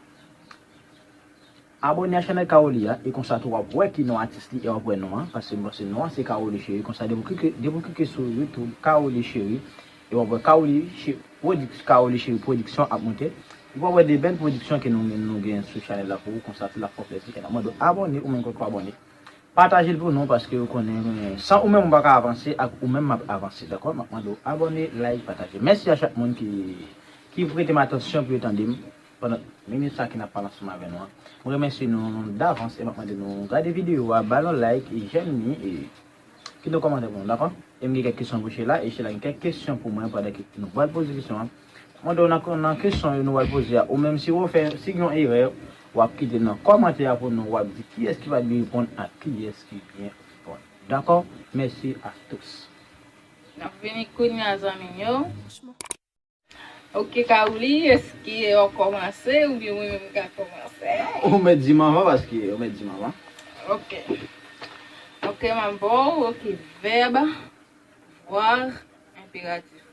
Abòne a chanèl Caroli a, e konsa tou w ap wè ki non atis li, e w ap wè non an, paske m panse non an se Caroli Cherie, konsa depi w klike, depi w klike sou YouTube, Caroli Cherie, e w ap wè Caroli Che-, Prodik-, Caroli Cherie Production ap monte. Ou va wè de bèl pwodiksyon ke nou, nou gen sou chanèl la pou ou, konsa tou l ap fè w plezi, e n ap mande w abòne, ou menm ki poko abòne. Pataje l pou nou, paske ou konnen, san ou menm ou pa ka avanse, ak ou menm m ap avanse, dakò? M ap mande w abòne, like, pataje. Mèsi a chak moun ki, ki prete m atansyon pou yo tande m pandan minit sa ke n ap pale ansanm avè nou an. Mwen remèsye nou davans e m ap mande nou gade videyo a, ba l yon like, e j'aime li, e kite yon kòmantè pou nou, dakò? E m gen kèk kesyon pou Sheila, e Sheila gen kèk kesyon pou mwen pandan ke nou pral poze kesyon an. Mande w nan, nan kesyon yo nou pral poze a, ou menm si w fè, si gen yon erè, w ap kite nan kòmantè a pou nou, w ap di kiyès ki pa t byen reponn ak kiyès ki byen reponn. Dakò? Mèsi a tous. N ap vini kounye a, zanmi m yo. Ok, Caroli, èske w ap kòmanse oubyen mwen menm m ka kòmanse? Ou mèt di m anvan, paske ou mèt di m anvan. Ok. Ok, m ap ba w, ok, vèb, voir, enperatif.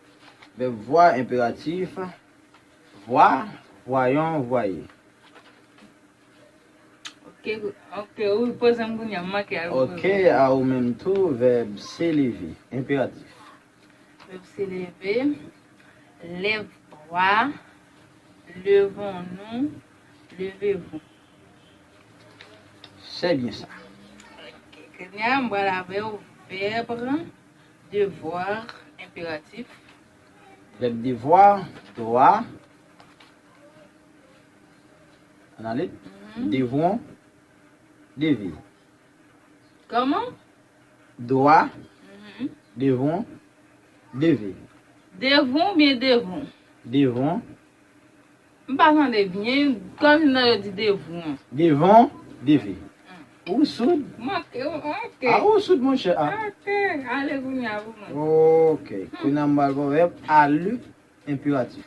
Vèb voir, enperatif. Voir, voyons, voyez. Ok, ok, ou poze m kounye a, m manke al poze. Ok, a ou menm tou, vèb se lever, enperatif. Vèb se lever, lève-toi, levons-nous, levez-vous. C'est bien ça. Ok, kounye a, m pral avè w, vèb devoir, enperatif. Vèb devoir, devoir. Ann ale. Mhm. Devront, dever. Kòman? Devoir, mhm, devront, dever. Devront oubyen devront? Devront. M pa tande byen, kòmsi nan yo di devront. Devront, dever. Hmm. Ou soud? Manke, ok. Ah, ou soud, monchè, ah. Ok, ale kounye a pou mwen. Ok, hmm, kounye a m pral ba w vèb aller, enperatif.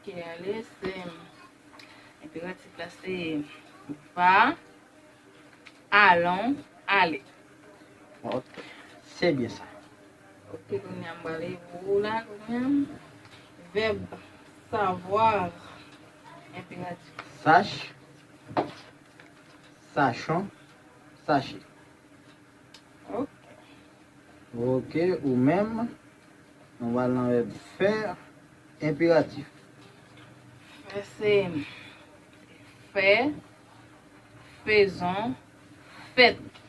Ok, aller, se, enperatif la, se va, allons, aller. Ok, c'est bien ça. Ok, kounye a m pral ou la, kounye a. Vèb savoir, enperatif. Sache, sachons, sachez. Ok. Ok, ou menm, nou pral nan vèb faire, enperatif. Faire, se fè, faisons, faites.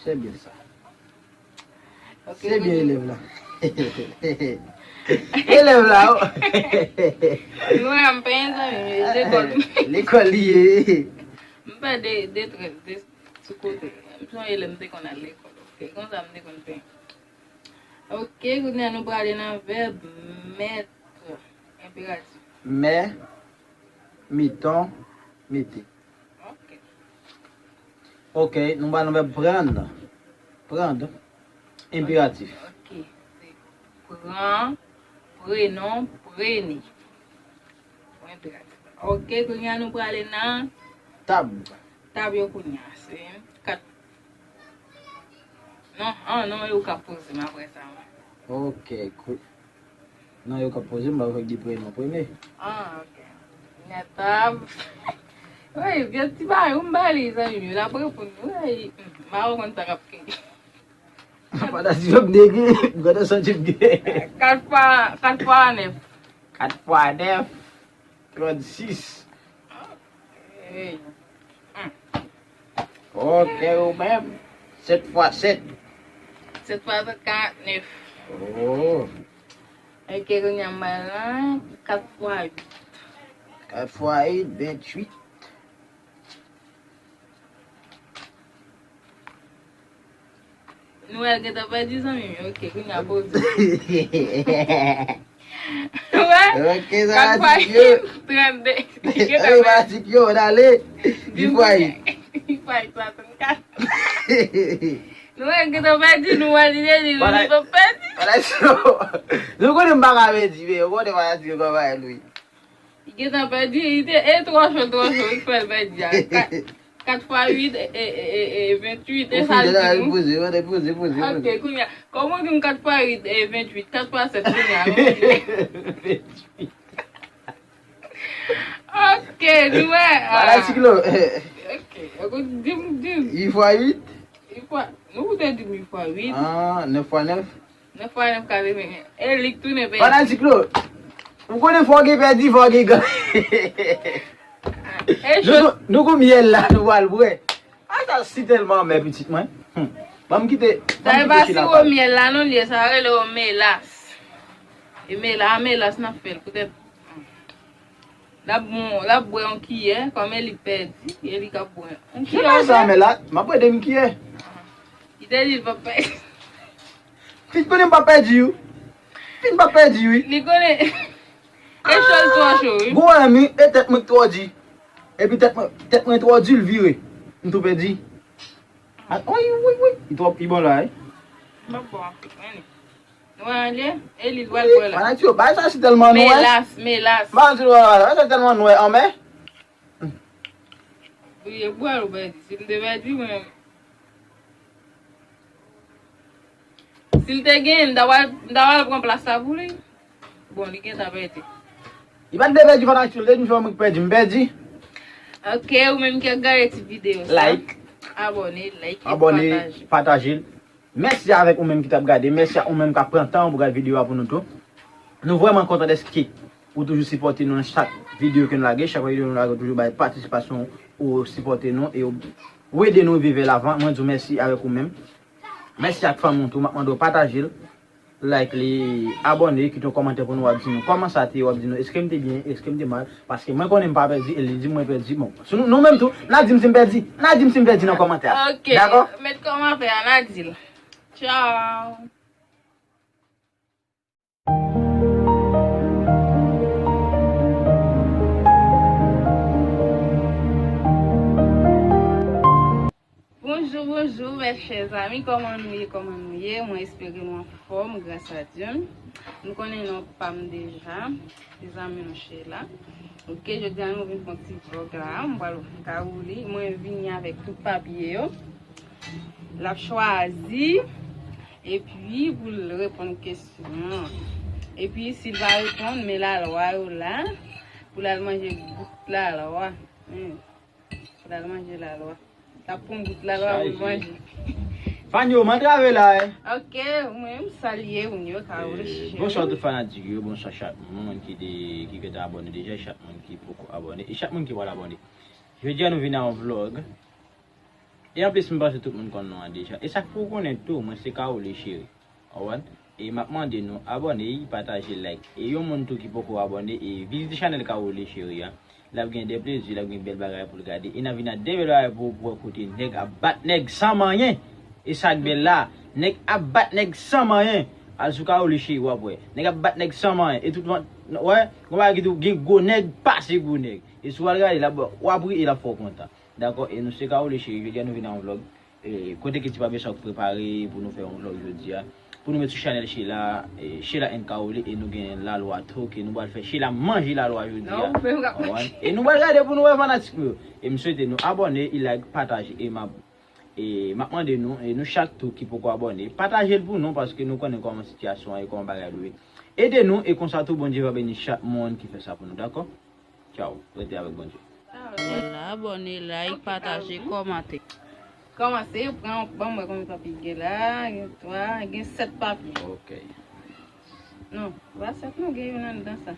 C'est bien ça. Ok, se byen elèv la. Elèv la, o. Nou an penyen zanmi, lekòl. Lekòl li ye. M fè de, de trè, de sou kote. M sonje lè m te konn al lekòl. Ok, konsa m te konn fè. Ok, kounye a nou prale nan vèb mettre, enperatif. Mets, mettons, mettez. Ok. Ok, nou pral nan vèb prendre. Prendre, enperatif. Ok, se prend, prenons, prenez. Enperatif. Ok, kounye a nou prale nan tab. Tab yo kounye a, se kat. Non, an, non, yo ka poze m apre sa. Ok, kou-, non, yo ka poze m, ba yo fèk di prenon premye. Ah, ok. Kounye a tab. Wi, gen ti bagay, ou m ba li, zanmi m, yo, l ap reponn. Wi, m pa konn sa k ap fèt. Pandan si jòb nèg, m kontan santi m gen. Kat fwa, kat fwa nèf. Kat fwa nèf, trannsis. Hey. Hmm. Ok, ou menm. Sèt fwa sèt. Sèt fwa sèt, karannèf. Oh. Ok, kounye a m bay la, kat fwa uit. Kat fwa uit, venntuit. Nwèl gentan pèdi, zanmi m. Ok, kounye a poze. Wè? Ok, sa kat fwa uit, trannde. Li gentan pèdi. Sa matik yo, n ale. Uit fwa uit. Uit fwa uit, swasannkat. Nwèl gentan pèdi, nou wè li deja, li gentan pèdi. Nou konnen m pa ka pèdi, men ou konnen fanatik yo kòman yo ye. Li gentan pèdi, li te, e twò cho, twò cho, li fè l pèdi a. Kat, kat fwa uit, e, e, e, e, venntuit, e sa l di nou. Poze, poze, poze, poze. Ok, kounye a, kòman w di m kat fwa uit, e venntuit, kat fwa sèt kounye a, non? Venntuit. Ok, Ok, nou wè. Bagay ti kilo. Ok, akout di m, di m. Uit fwa uit? Uit fwa, nou te di m uit fwa uit. Ah, nèf fwa nèf? Nèf fwa nèf, katreven. E li k tounen pèdi. Bagay ti kilo. Ou konnen fò gen pèdi, fò gen gany. E chòt. Nou gon myèl la, nou pral bwè. A sa si tèlman anmè pitit mwen. Hum. Ban m kite. Sa e pa siwo myèl la non li ye, sa rele yo melas. E mela, a melas n ap fè l poutèt. L ap bon, l ap bwè yon kiyè, kòm e li k pèdi, e li k ap bwè yon kiyè. Se pa sa melas, m ap bwè de m kiyè. Li te di l p ap pèdi. Pitit konnen m p ap pèdi wi. Pitit m p ap pèdi wi. Li konnen. E cho l twò cho wi. Gwo anmi, e tèt mwen k twò di. Epi tèt mwen, tèt mwen twò di l vire. M tou pèdi. Wi, wi, wi. Li twò, li bon la wi. M ap bon anpil, men li. Nwè an li ye? E li l pral bwè la. Fanatik yo, bagay sa si tèlman nwè. Melas, melas. M pa di bagay sa tèlman nwè anmè. Wi, e bwè l ou pèdi. Si m te pèdi mwen. Si l te genyen, m ta pral, m ta pral pran plas la pou li. Bon, li gentan pèdi. Li pa t vle pèdi fanatik yo, li te di m se mwen k pèdi, m pèdi. Ok, ou menm ki ap gade ti videyo sa. Like. Abòne, like, abòne, pataje. Pataje l. Mèsi avèk ou menm ki t ap gade, mèsi a ou menm k ap pran tan pou gade videyo a pou nou tou. Nou vrèman kontan dèske ou toujou sipòte nou nan chak videyo ke nou lage, chak videyo nou lage ou toujou bay patisipasyon ou sipòte nou e ou ede nou rive vè lavan. Mwen di w mèsi avèk ou menm. Mèsi ak fanmi w tou, m ap mande w pataje l, like li, abòne, kite yon kòmantè pou nou, w ap di nou kòman sa te ye, w ap di nou èske m te byen, èske m te mal. Paske mwen konnen m pa pèdi e li di mwen pèdi. Bon, si nou, nou menm tou, n a di m si m pèdi. N a di m si m pèdi nan kòmantè a. Ok. Dakò? Met kòmantè a, n a di l. Tchao. Bonjou, bonjou, mes chers amis, kòman nou ye, kòman nou ye? Mwen espere nou anfòm, gras a Dye. Nou konnen non pa m deja, se zanmi nou Sheila. Ok, jodi a nou vin fè yon ti vlog la, m pral ka woule, mwen vini avèk tout papye yo. L ap chwazi, epi pou l reponn kesyon. Epi si l pa reponn, men lalwa yo la, pou l al manje bout lalwa. Hmm. L al manje lalwa. L ap pran bout lalwa pou l manje. Fan yo, m antrave la, eh. Ok, mwen, m salye moun yo, ka rich. Bonswa tout fanatik yo, bonswa chak moun ki de, ki gentan abòne deja, chak moun ki poko abòne, e chak moun ki pral abòne. Jodi a nou vin a yon vlog. E anplis, m panse tout moun konn non an deja. E sa k pou konnen tou, mwen se Kaouli Cheri. Ou konprann? E m ap mande nou abòne, pataje, like. E yon moun tou ki poko abòne, e vizite chanèl Kaouli Cheri a. L ap gen de plezi, l ap gen bèl bagay pou l gade. E n ap vin ak de bèl bagay pou, pou w wè kote nèg ap bat nèg san manyen. E sa k bèl la, nèg ap bat nèg san manyen. Al sou Kaouli Cheri, w ap wè. Nèg ap bat nèg san manyen. E tout van, wè, gon bagay ki di w gen gwo nèg pase gwo nèg. E si w al gade, l ap, w ap ri e l ap fè w kontan. Dakò, e nou se Kaouli Cheri, jodi a nou vin a yon vlog. E, kote ke ti pa bezwen prepare pou nou fè yon vlog jodi a. Pou nou met sou chanèl Sheila, e, Sheila and Kaouli, e nou gen lalwa tou, ke nou pral fè Sheila manje lalwa jodi a. Non, ou menm k ap manje. E nou pral gade pou nou wè fanatik nou yo. E m swete nou abòne, e like, pataje, e m ap, e m ap mande nou, e nou chak tou ki poko abòne, pataje l pou nou, paske nou konnen kòman sitiyasyon an ye, kòman bagay yo ye. Ede nou, e konsa tou Bondye va beni chak moun ki fè sa pou nou, dakò? Tchao. Rete avèk Bondye. Vwala, abòne, like, pataje, kòmante. Kòmanse, pran, ban m wè konbyen papye gen la, gen twa, gen sèt papye. Ok. Non, pa sèt non, gen youn anndan sa.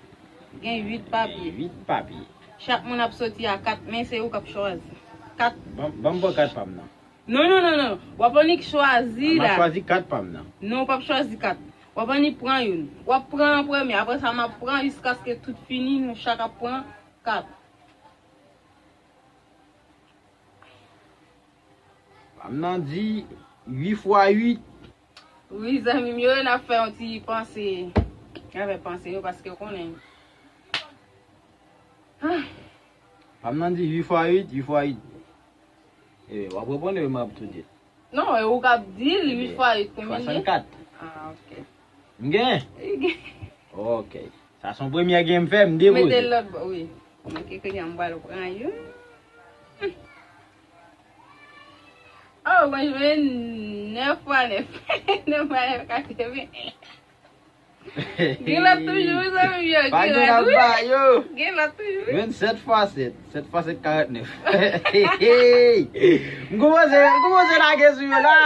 Gen uit papye. Uit papye. Chak moun ap soti a kat, men se ou k ap chwazi. Kat. Ban, ban m pran kat pa m nan. Non, non, non, non. W ap annik chwazi la. M ap chwazi kat pa m nan. Non, w p ap chwazi kat. W ap annik pran youn. W ap pran an premye. Apre sa, m ap pran jiskaske tout fini, nou chak ap pran kat. Pa m nan di uit fwa uit. Wi, zanmi m yo, n ap fè yon ti panse. N ap fè panse yo, paske w konnen. Ah. Pa m nan di uit fwa uit, uit fwa uit. E, w ap reponn wi, m ap tou di l. Non, e ou k ap di l, uit fwa uit konbyen l ye? Swasannkat. Ah, ok. M genyen? Wi, gen. Ok. Sa se yon premyè gen m fè, m depoze. Mete l lòt bò, wi. Ok, kounye a m pral pran youn. Oh, mwen jwenn nèf fwa nèf. Nèf fwa nèf, katreven. Gen lòt toujou, wi, zanmi m yo, gen lòt, wi. Gen lòt toujou, wi. Jwenn sèt fwa sèt, sèt fwa sèt, karannèf. M kòmanse, m kòmanse lage sou yo la.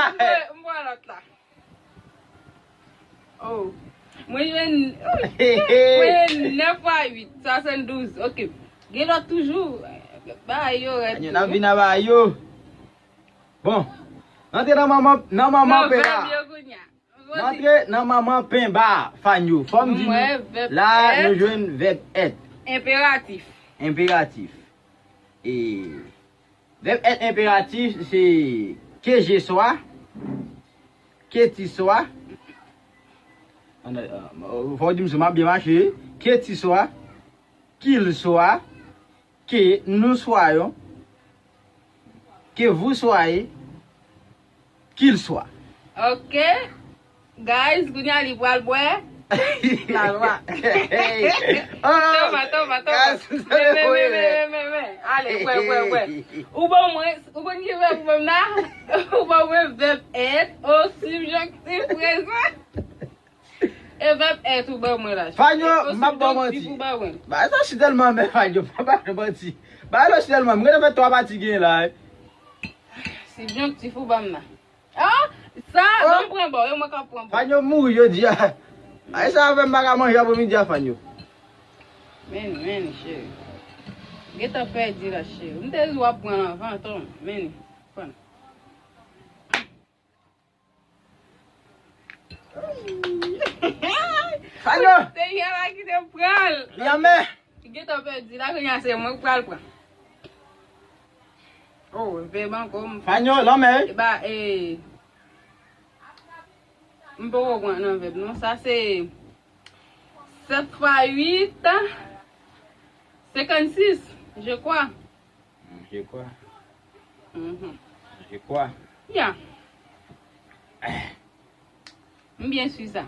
M pran lòt la. Oh. Mwen jwenn, mwen jwenn nèf fwa uit, swasanndouz. Ok. Gen lòt toujou. Bagay yo rèd. N ap vin a bagay yo. Bon. Antre nan manman, nan manman pen ba. N antre nan manman pen ba, fan yo. Fò m di nou, la, nou jwenn vèb èt. Enperatif. Enperatif. E vèb èt enperatif, se ke je swa, ke ti swa. Fò w di m si m ap byen mache. Ke ti swa, kil swa, ke nou swayon, ke vou swayé, kil swa. Ok. Guys, kounye a li pral bwè. Lalwa. Toma, toma, toma. Men, men, men, men, men, men. Ale, bwè, bwè, bwè. Ou ban mwen, ou konn ki vèb ou ban m nan? Ou ban mwen vèb èt, o sibjonktif prezan. E vèb èt ou ban mwen la. Fanyo, m ap ba w manti. Ba sa si tèlman men Fanyo, pa ba nou manti. Ba lo si tèlman, m rete fè twa pati gen la. Sibjonktif ou ban m nan. Ah, sa, ban m pran bò, e mwen k ap pran bò. Fanyo mouri jodi a. Ay sa avè m pa ka manje apremidi a Fanyo. Men, men, cheri. Gentan pèdi la, cheri. M te di w ap pran anvan, ton. Men, pran. Fanyo! Se yè la ki te pran l. Li anmè. Gentan pèdi la, kounye a se mwen k pral pran. Oh, vèb ankò. Fanyo, lanmè. E ba, e, m poko pran nan vèb, non. Sa se sèt fwa uit, senkannsis, je crois. Je crois. Mhm. Je crois. Ya. M byen si sa.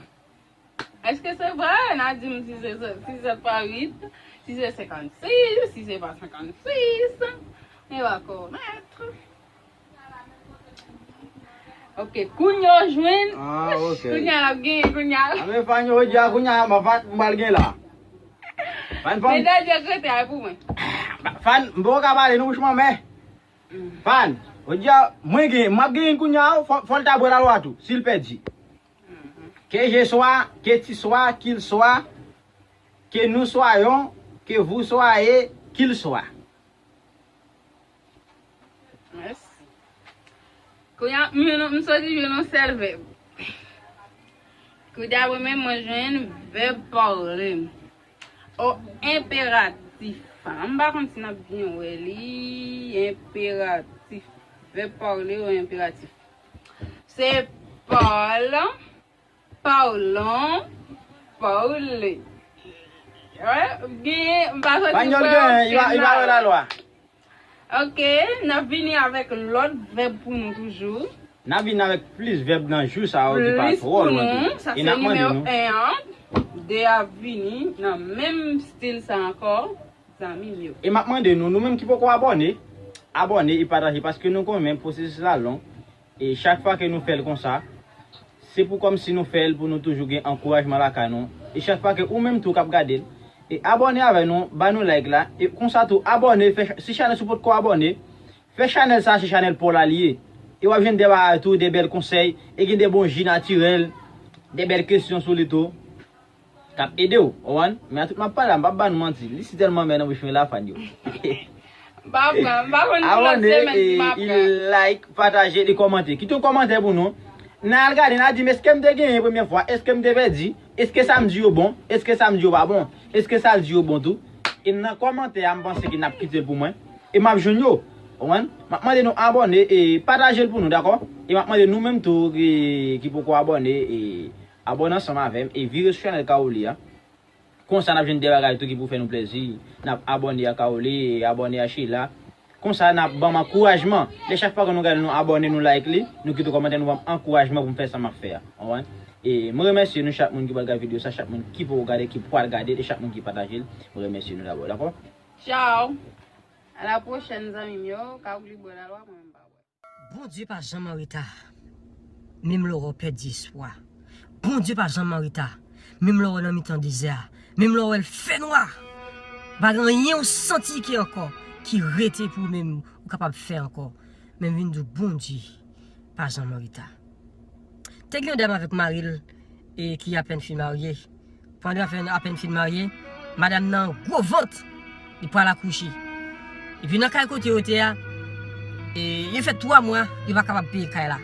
Èske se vre? N a di m si se, si se pa uit, si se senkannsis, si se pa senkannsis. Mwen pa konèt. Ok, kounye a w jwenn. Ah, ok. Kounye a l ap genyen, kounye a. A, men Fanyo, jodi a, kounye a, m ap, m pral gen la. Fan, fan. Men Dadye rete a pou mwen. Fan, m poko ka pale, non, bouch mwen, men. Fan, jodi a, mwen gen, m ap gen kounye a, fò, fò l ta bwè lalwa tou, si l pèdi. Ke je swa, ke ti swa, kil swa, ke nou swayon, ke vou swayé, kil swa. Mèsi. Kounye a, m jwenn, m soti jwenn yon sèl vèb. Kounye a, mwen menm, mwen jwenn vèb parle. O, enperatif. M pa konn si n ap byen wè li. Enperatif. Vèb parle o enperatif. Se parle, parlons, parler. Wè, gen, m pa soti pran anpil nan. Panyòl gen, li pa, li pa wè lalwa. Ok, n ap vini avèk lòt vèb pou nou toujou. N ap vini avèk plis vèb nan jou sa yo ki pa twò lwen tou. Plis pou nou, sa se nimewo en an. De ap vini nan menm stil sa ankò, zanmi m yo. E m ap mande nou, nou menm ki poko abòne, abòne e pataje paske nou konnen pwosesis la long. E chak fwa ke nou fè l konsa, se pou kòmsi nou fè l pou nou toujou gen ankourajman lakay nou. E chak fwa ke ou menm tou k ap gade l, e abòne avè nou, ba nou like la, e konsa tou abòne, fè, si chanèl sa w potko abòne, fè chanèl sa se chanèl pa w la li ye. E w ap jwenn de bagay tou, de bèl konsèy, e gen de bon ji natirèl, de bèl kesyon sou li tou. K ap ede w, ou konprann? Men a tout m ap pale a, m p ap ba nou manti. Li si tèlman men nan bouch mwen la, fan yo. M pa pran, m pa konn pou lòt semèn si m ap pran. Abòne, e, like, pataje, e kòmante. Kite yon kòmantè pou nou. N a al gade, n a di m èske m te genyen premyè fwa, èske m te pèdi, èske sa m di yo bon, èske sa m di yo pa bon, èske sa l di yo bon tou. E nan kòmantè a, m panse ke n ap kite l pou mwen. E m ap jwenn yo. Ou konprann? M ap mande nou abòne e pataje l pou nou, dakò? E m ap mande nou menm tou ki, ki poko abòne, e abòne ansanm avè m e vire sou chanèl Kaoli a. Konsa n ap jwenn de bagay tou ki pou fè nou plèzi. N ap abòne a Kaoli e abòne a Sheila. Konsa n ap ban m ankourajman. Lè chak fwa ke nou gade nou abòne, nou like li, nou kite yon kòmantè, nou ban m ankourajman pou m fè sa m ap fè a. Ou konprann? E mwen remèsye nou chak moun ki pral gade videyo sa, chak moun ki poko gade, ki pral gade, e chak moun ki pataje l. Mwen remèsye nou dabò, dakò? Tchao. A la pwochèn, zanmi m yo. Kaoli bwè lalwa, mwen menm pa bwè. Bondye pa janm an reta, menm lè w pèdi espwa. Bondye pa janm an reta, Menm lè w nan mitan dezè a, menm lè w wè l fè nwa, pa gen anyen w santi ki ankò, ki rete pou ou menm ou kapab fè ankò. Men m vin di w, Bondye pa janm an reta. Te gen yon dam avèk mari l e ki apèn fin marye. Pandan yo apèn fin marye, madanm nan gwo vant, li pral akouche. Epi nan kay kote yo te a, e, yo fè twa mwa, yo pa kapab peye kay la.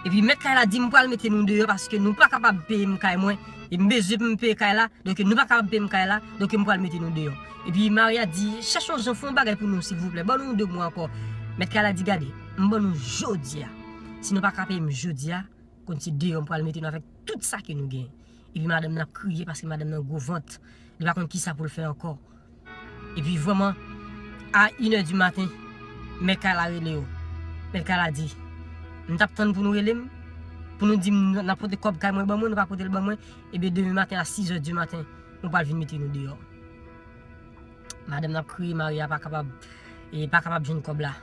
Epi mèt kay la di, "M pral mete nou deyò paske nou pa kapab peye m kay mwen, e m bezwen pou m peye kay la, donk nou pa kapab peye m kay la, donk m pral mete nou deyò." Epi mari a di, "Chèche yon jan, fè yon bagay pou nou, silvouplè, ban nou de mwa ankò." Mèt kay la di, "Gade, m ban nou jodi a. Si nou pa ka peye m jodi a, konn se deyò m pral mete nou avèk tout sa ke nou genyen." Epi madanm nan ap kriye paske madanm nan gwo vant. Li pa konn kisa pou l fè ankò. Epi vrèman, a inè di maten, mèt kay la rele yo. Mèt kay la di, "M t ap tann pou nou rele m, pou nou di m n ap pote kòb kay mwen ban mwen, nou pa pote l ban mwen. Ebyen, demen maten a sizè di maten, nou pral vin mete nou deyò." Madanm nan ap kriye, mari a pa kapab, e pa kapab jwenn kòb la.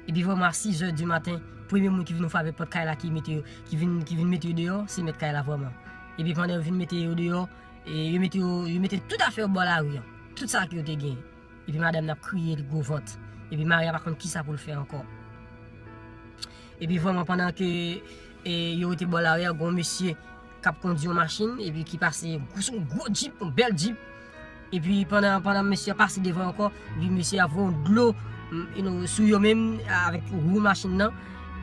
Epi vrèman, a sizè di maten, premye moun ki vin frape pòt kay la, ki mete yo, ki vin, ki vin mete yo deyò, se mèt kay la vrèman. Epi pandan yo vin mete yo deyò, e yo mete yo, yo mete tout afè yo bò lari an. Tout sa ke yo te genyen. Epi madanm nan ap kriye, li gwo vant. Epi mari a pa konn kisa pou l fè ankò. Epi vrèman, pandan ke, e, yo rete bò lari a, gon mesye k ap kondui yon machin, epi ki pase, gwo, se yon gwo jip, yon bèl jip. Epi pandan, pandan mesye a pase devan ankò, epi mesye a voye yon dlo, m, you know, sou yo menm, avèk wou machin nan.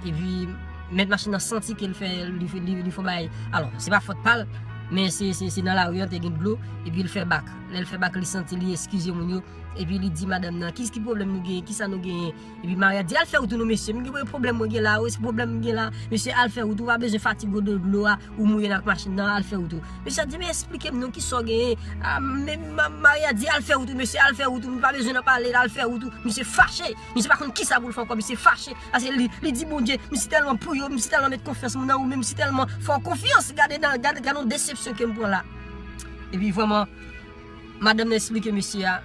Epi mèt machin nan santi ke l fè, li, li, li fè yon bagay. Alò, se pa fòt pa l, men se, se, se nan lari an te gen dlo, epi l fè bak. Lè l fè bak, li santi li eskize moun yo, epi li di madanm nan, "Ki, ki pwoblèm nou genyen? Kisa nou genyen?" Epi mari a di, "Al fè wout ou non, mesye. M gen pwoblèm mwen gen la, wi, se pwoblèm m gen la. Mesye, al fè wout ou, pa bezwen fatige w de dlo a, ou mouye nan machin nan, al fè wout ou." Mesye a di, "Men esplike m non, kisa w genyen?" A, men ma-, mari a di, "Al fè wout ou, mesye, al fè wout ou, m pa bezwen nan pale, al fè wout ou." Misye fache, misye pa konn kisa pou l fè ankò, misye fache. Paske li, li di, "Bondye, m si tèlman priye w, m si tèlman met konfyans mwen nan ou, men m si tèlman fè w konfyans, gade nan, gade, gade yon desepsyon ke m pran la." Epi vrèman, madanm nan esplike mesye a,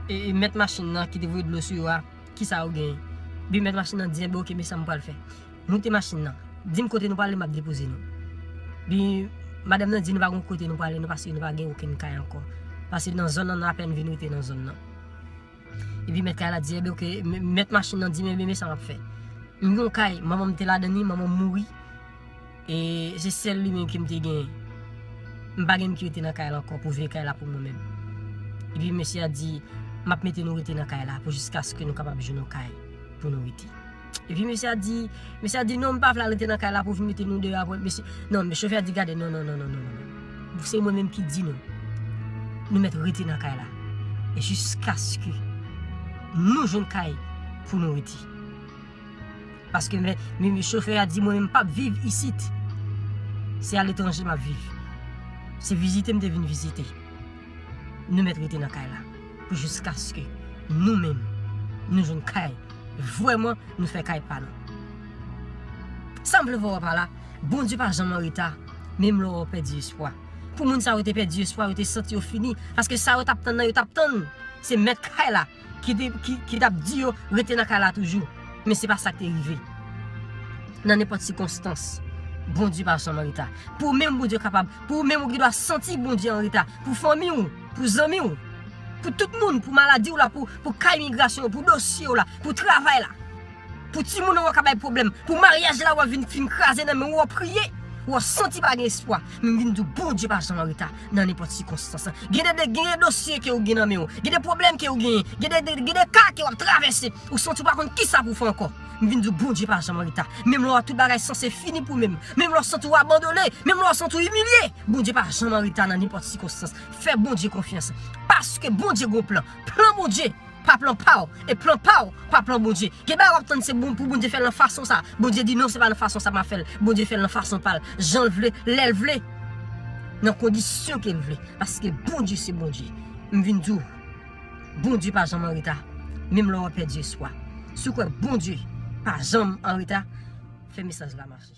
e, e mèt machin nan ki te voye dlo sou yo a, "Kisa ou genyen?" Bi mèt machin nan di, "Enben, oke, men sa m pral fè. Moute machin nan. Di m kote nou prale, m ap depoze nou." Bi madanm nan di, "Nou pa gen kote nou prale, nou, paske nou pa gen okenn kay ankò. Paske nan zòn nan, nou apèn vin rete nan zòn nan." Epi mèt kay la di, "Enben, oke," mè-, mèt machin nan di, "Men, men, men sa m ap fè. M gen yon kay, manman m te ladan li, manman m mouri. E se sèl li menm ke m te genyen. M pa gen moun ki rete nan kay la ankò pou veye kay la pou mwen menm." Epi mesye a di, "M ap mete nou rete nan kay la pou jiskaske nou kapab jwenn yon kay pou nou rete." Epi mesye a di, mesye a di, "Non, m pa vle al rete nan kay la pou vin mete nou deyò apre." Mesye, non, men chofè a di, "Gade, non, non, non, non, non, non. Se mwen menm ki di nou. Nou mèt rete nan kay la. E jiskaske nou jwenn kay pou nou rete." Paske men, men, men chofè a di, "Mwen menm m p ap viv isit. Se aletranje m ap viv. Se vizite m te vin vizite. Nou mèt rete nan kay la. Pou jiskaske nou menm, nou jwenn kay. Vrèman, nou fè kay pa nou." Sa m vle fè w wè pa la, Bondye pa janm an reta, menm lè w pèdi espwa. Pou moun sa yo te pèdi espwa, yo te santi yo fini. Paske sa yo t ap tann nan, yo t ap tann. Se mèt kay la ki te, ki, ki t ap di yo rete nan kay la toujou. Men se pa sa k te rive. Nan nenpòt sikonstans, Bondye pa janm an reta. Pou ou menm, Bondye kapab. Pou ou menm, ou gen dwa santi Bondye an reta. Pou fanmi w, pou zanmi w, pou tout moun, pou maladi w la, pou, pou ka imigrasyon, pou dosye w la, pou travay la. Pou timoun ou ka bay pwoblèm. Pou maryaj la, w ap vin fin kraze nan men w, w ap priye. W ap santi pa gen espwa. Men m vin di w, Bondye pa janm an reta nan nenpòt sikonstans. Gen de, de, gen de dosye ke w gen nan men w. Gen de pwoblèm ke w genyen. Gen de, de, gen de ka ke w ap travèse. Ou santi w pa konn kisa pou w fè ankò. M vin di w, Bondye pa janm an reta. Menm lè w wè tout bagay sanse fini pou menm. Menm lè w santi w abandone. Menm lè w santi w imilye. Bondye pa janm an reta nan nenpòt sikonstans. Fè Bondye konfyans. Paske Bondye gon plan. Plan Bondye pa plan pa w, e plan pa w pa plan Bondye. Gen bagay w ap tann se bon pou Bondye fè l nan fason sa. Bondye di, "Non, se pa nan fason sa m ap fè l." Bondye fè l nan fason pa l, jan l vle, lè l vle, nan kondisyon ke l vle. Paske Bondye se Bondye. M vin di w, Bondye pa janm an reta, menm lè w pèdi espwa. Si w kwè Bondye pa janm an reta, fè mesaj la mache.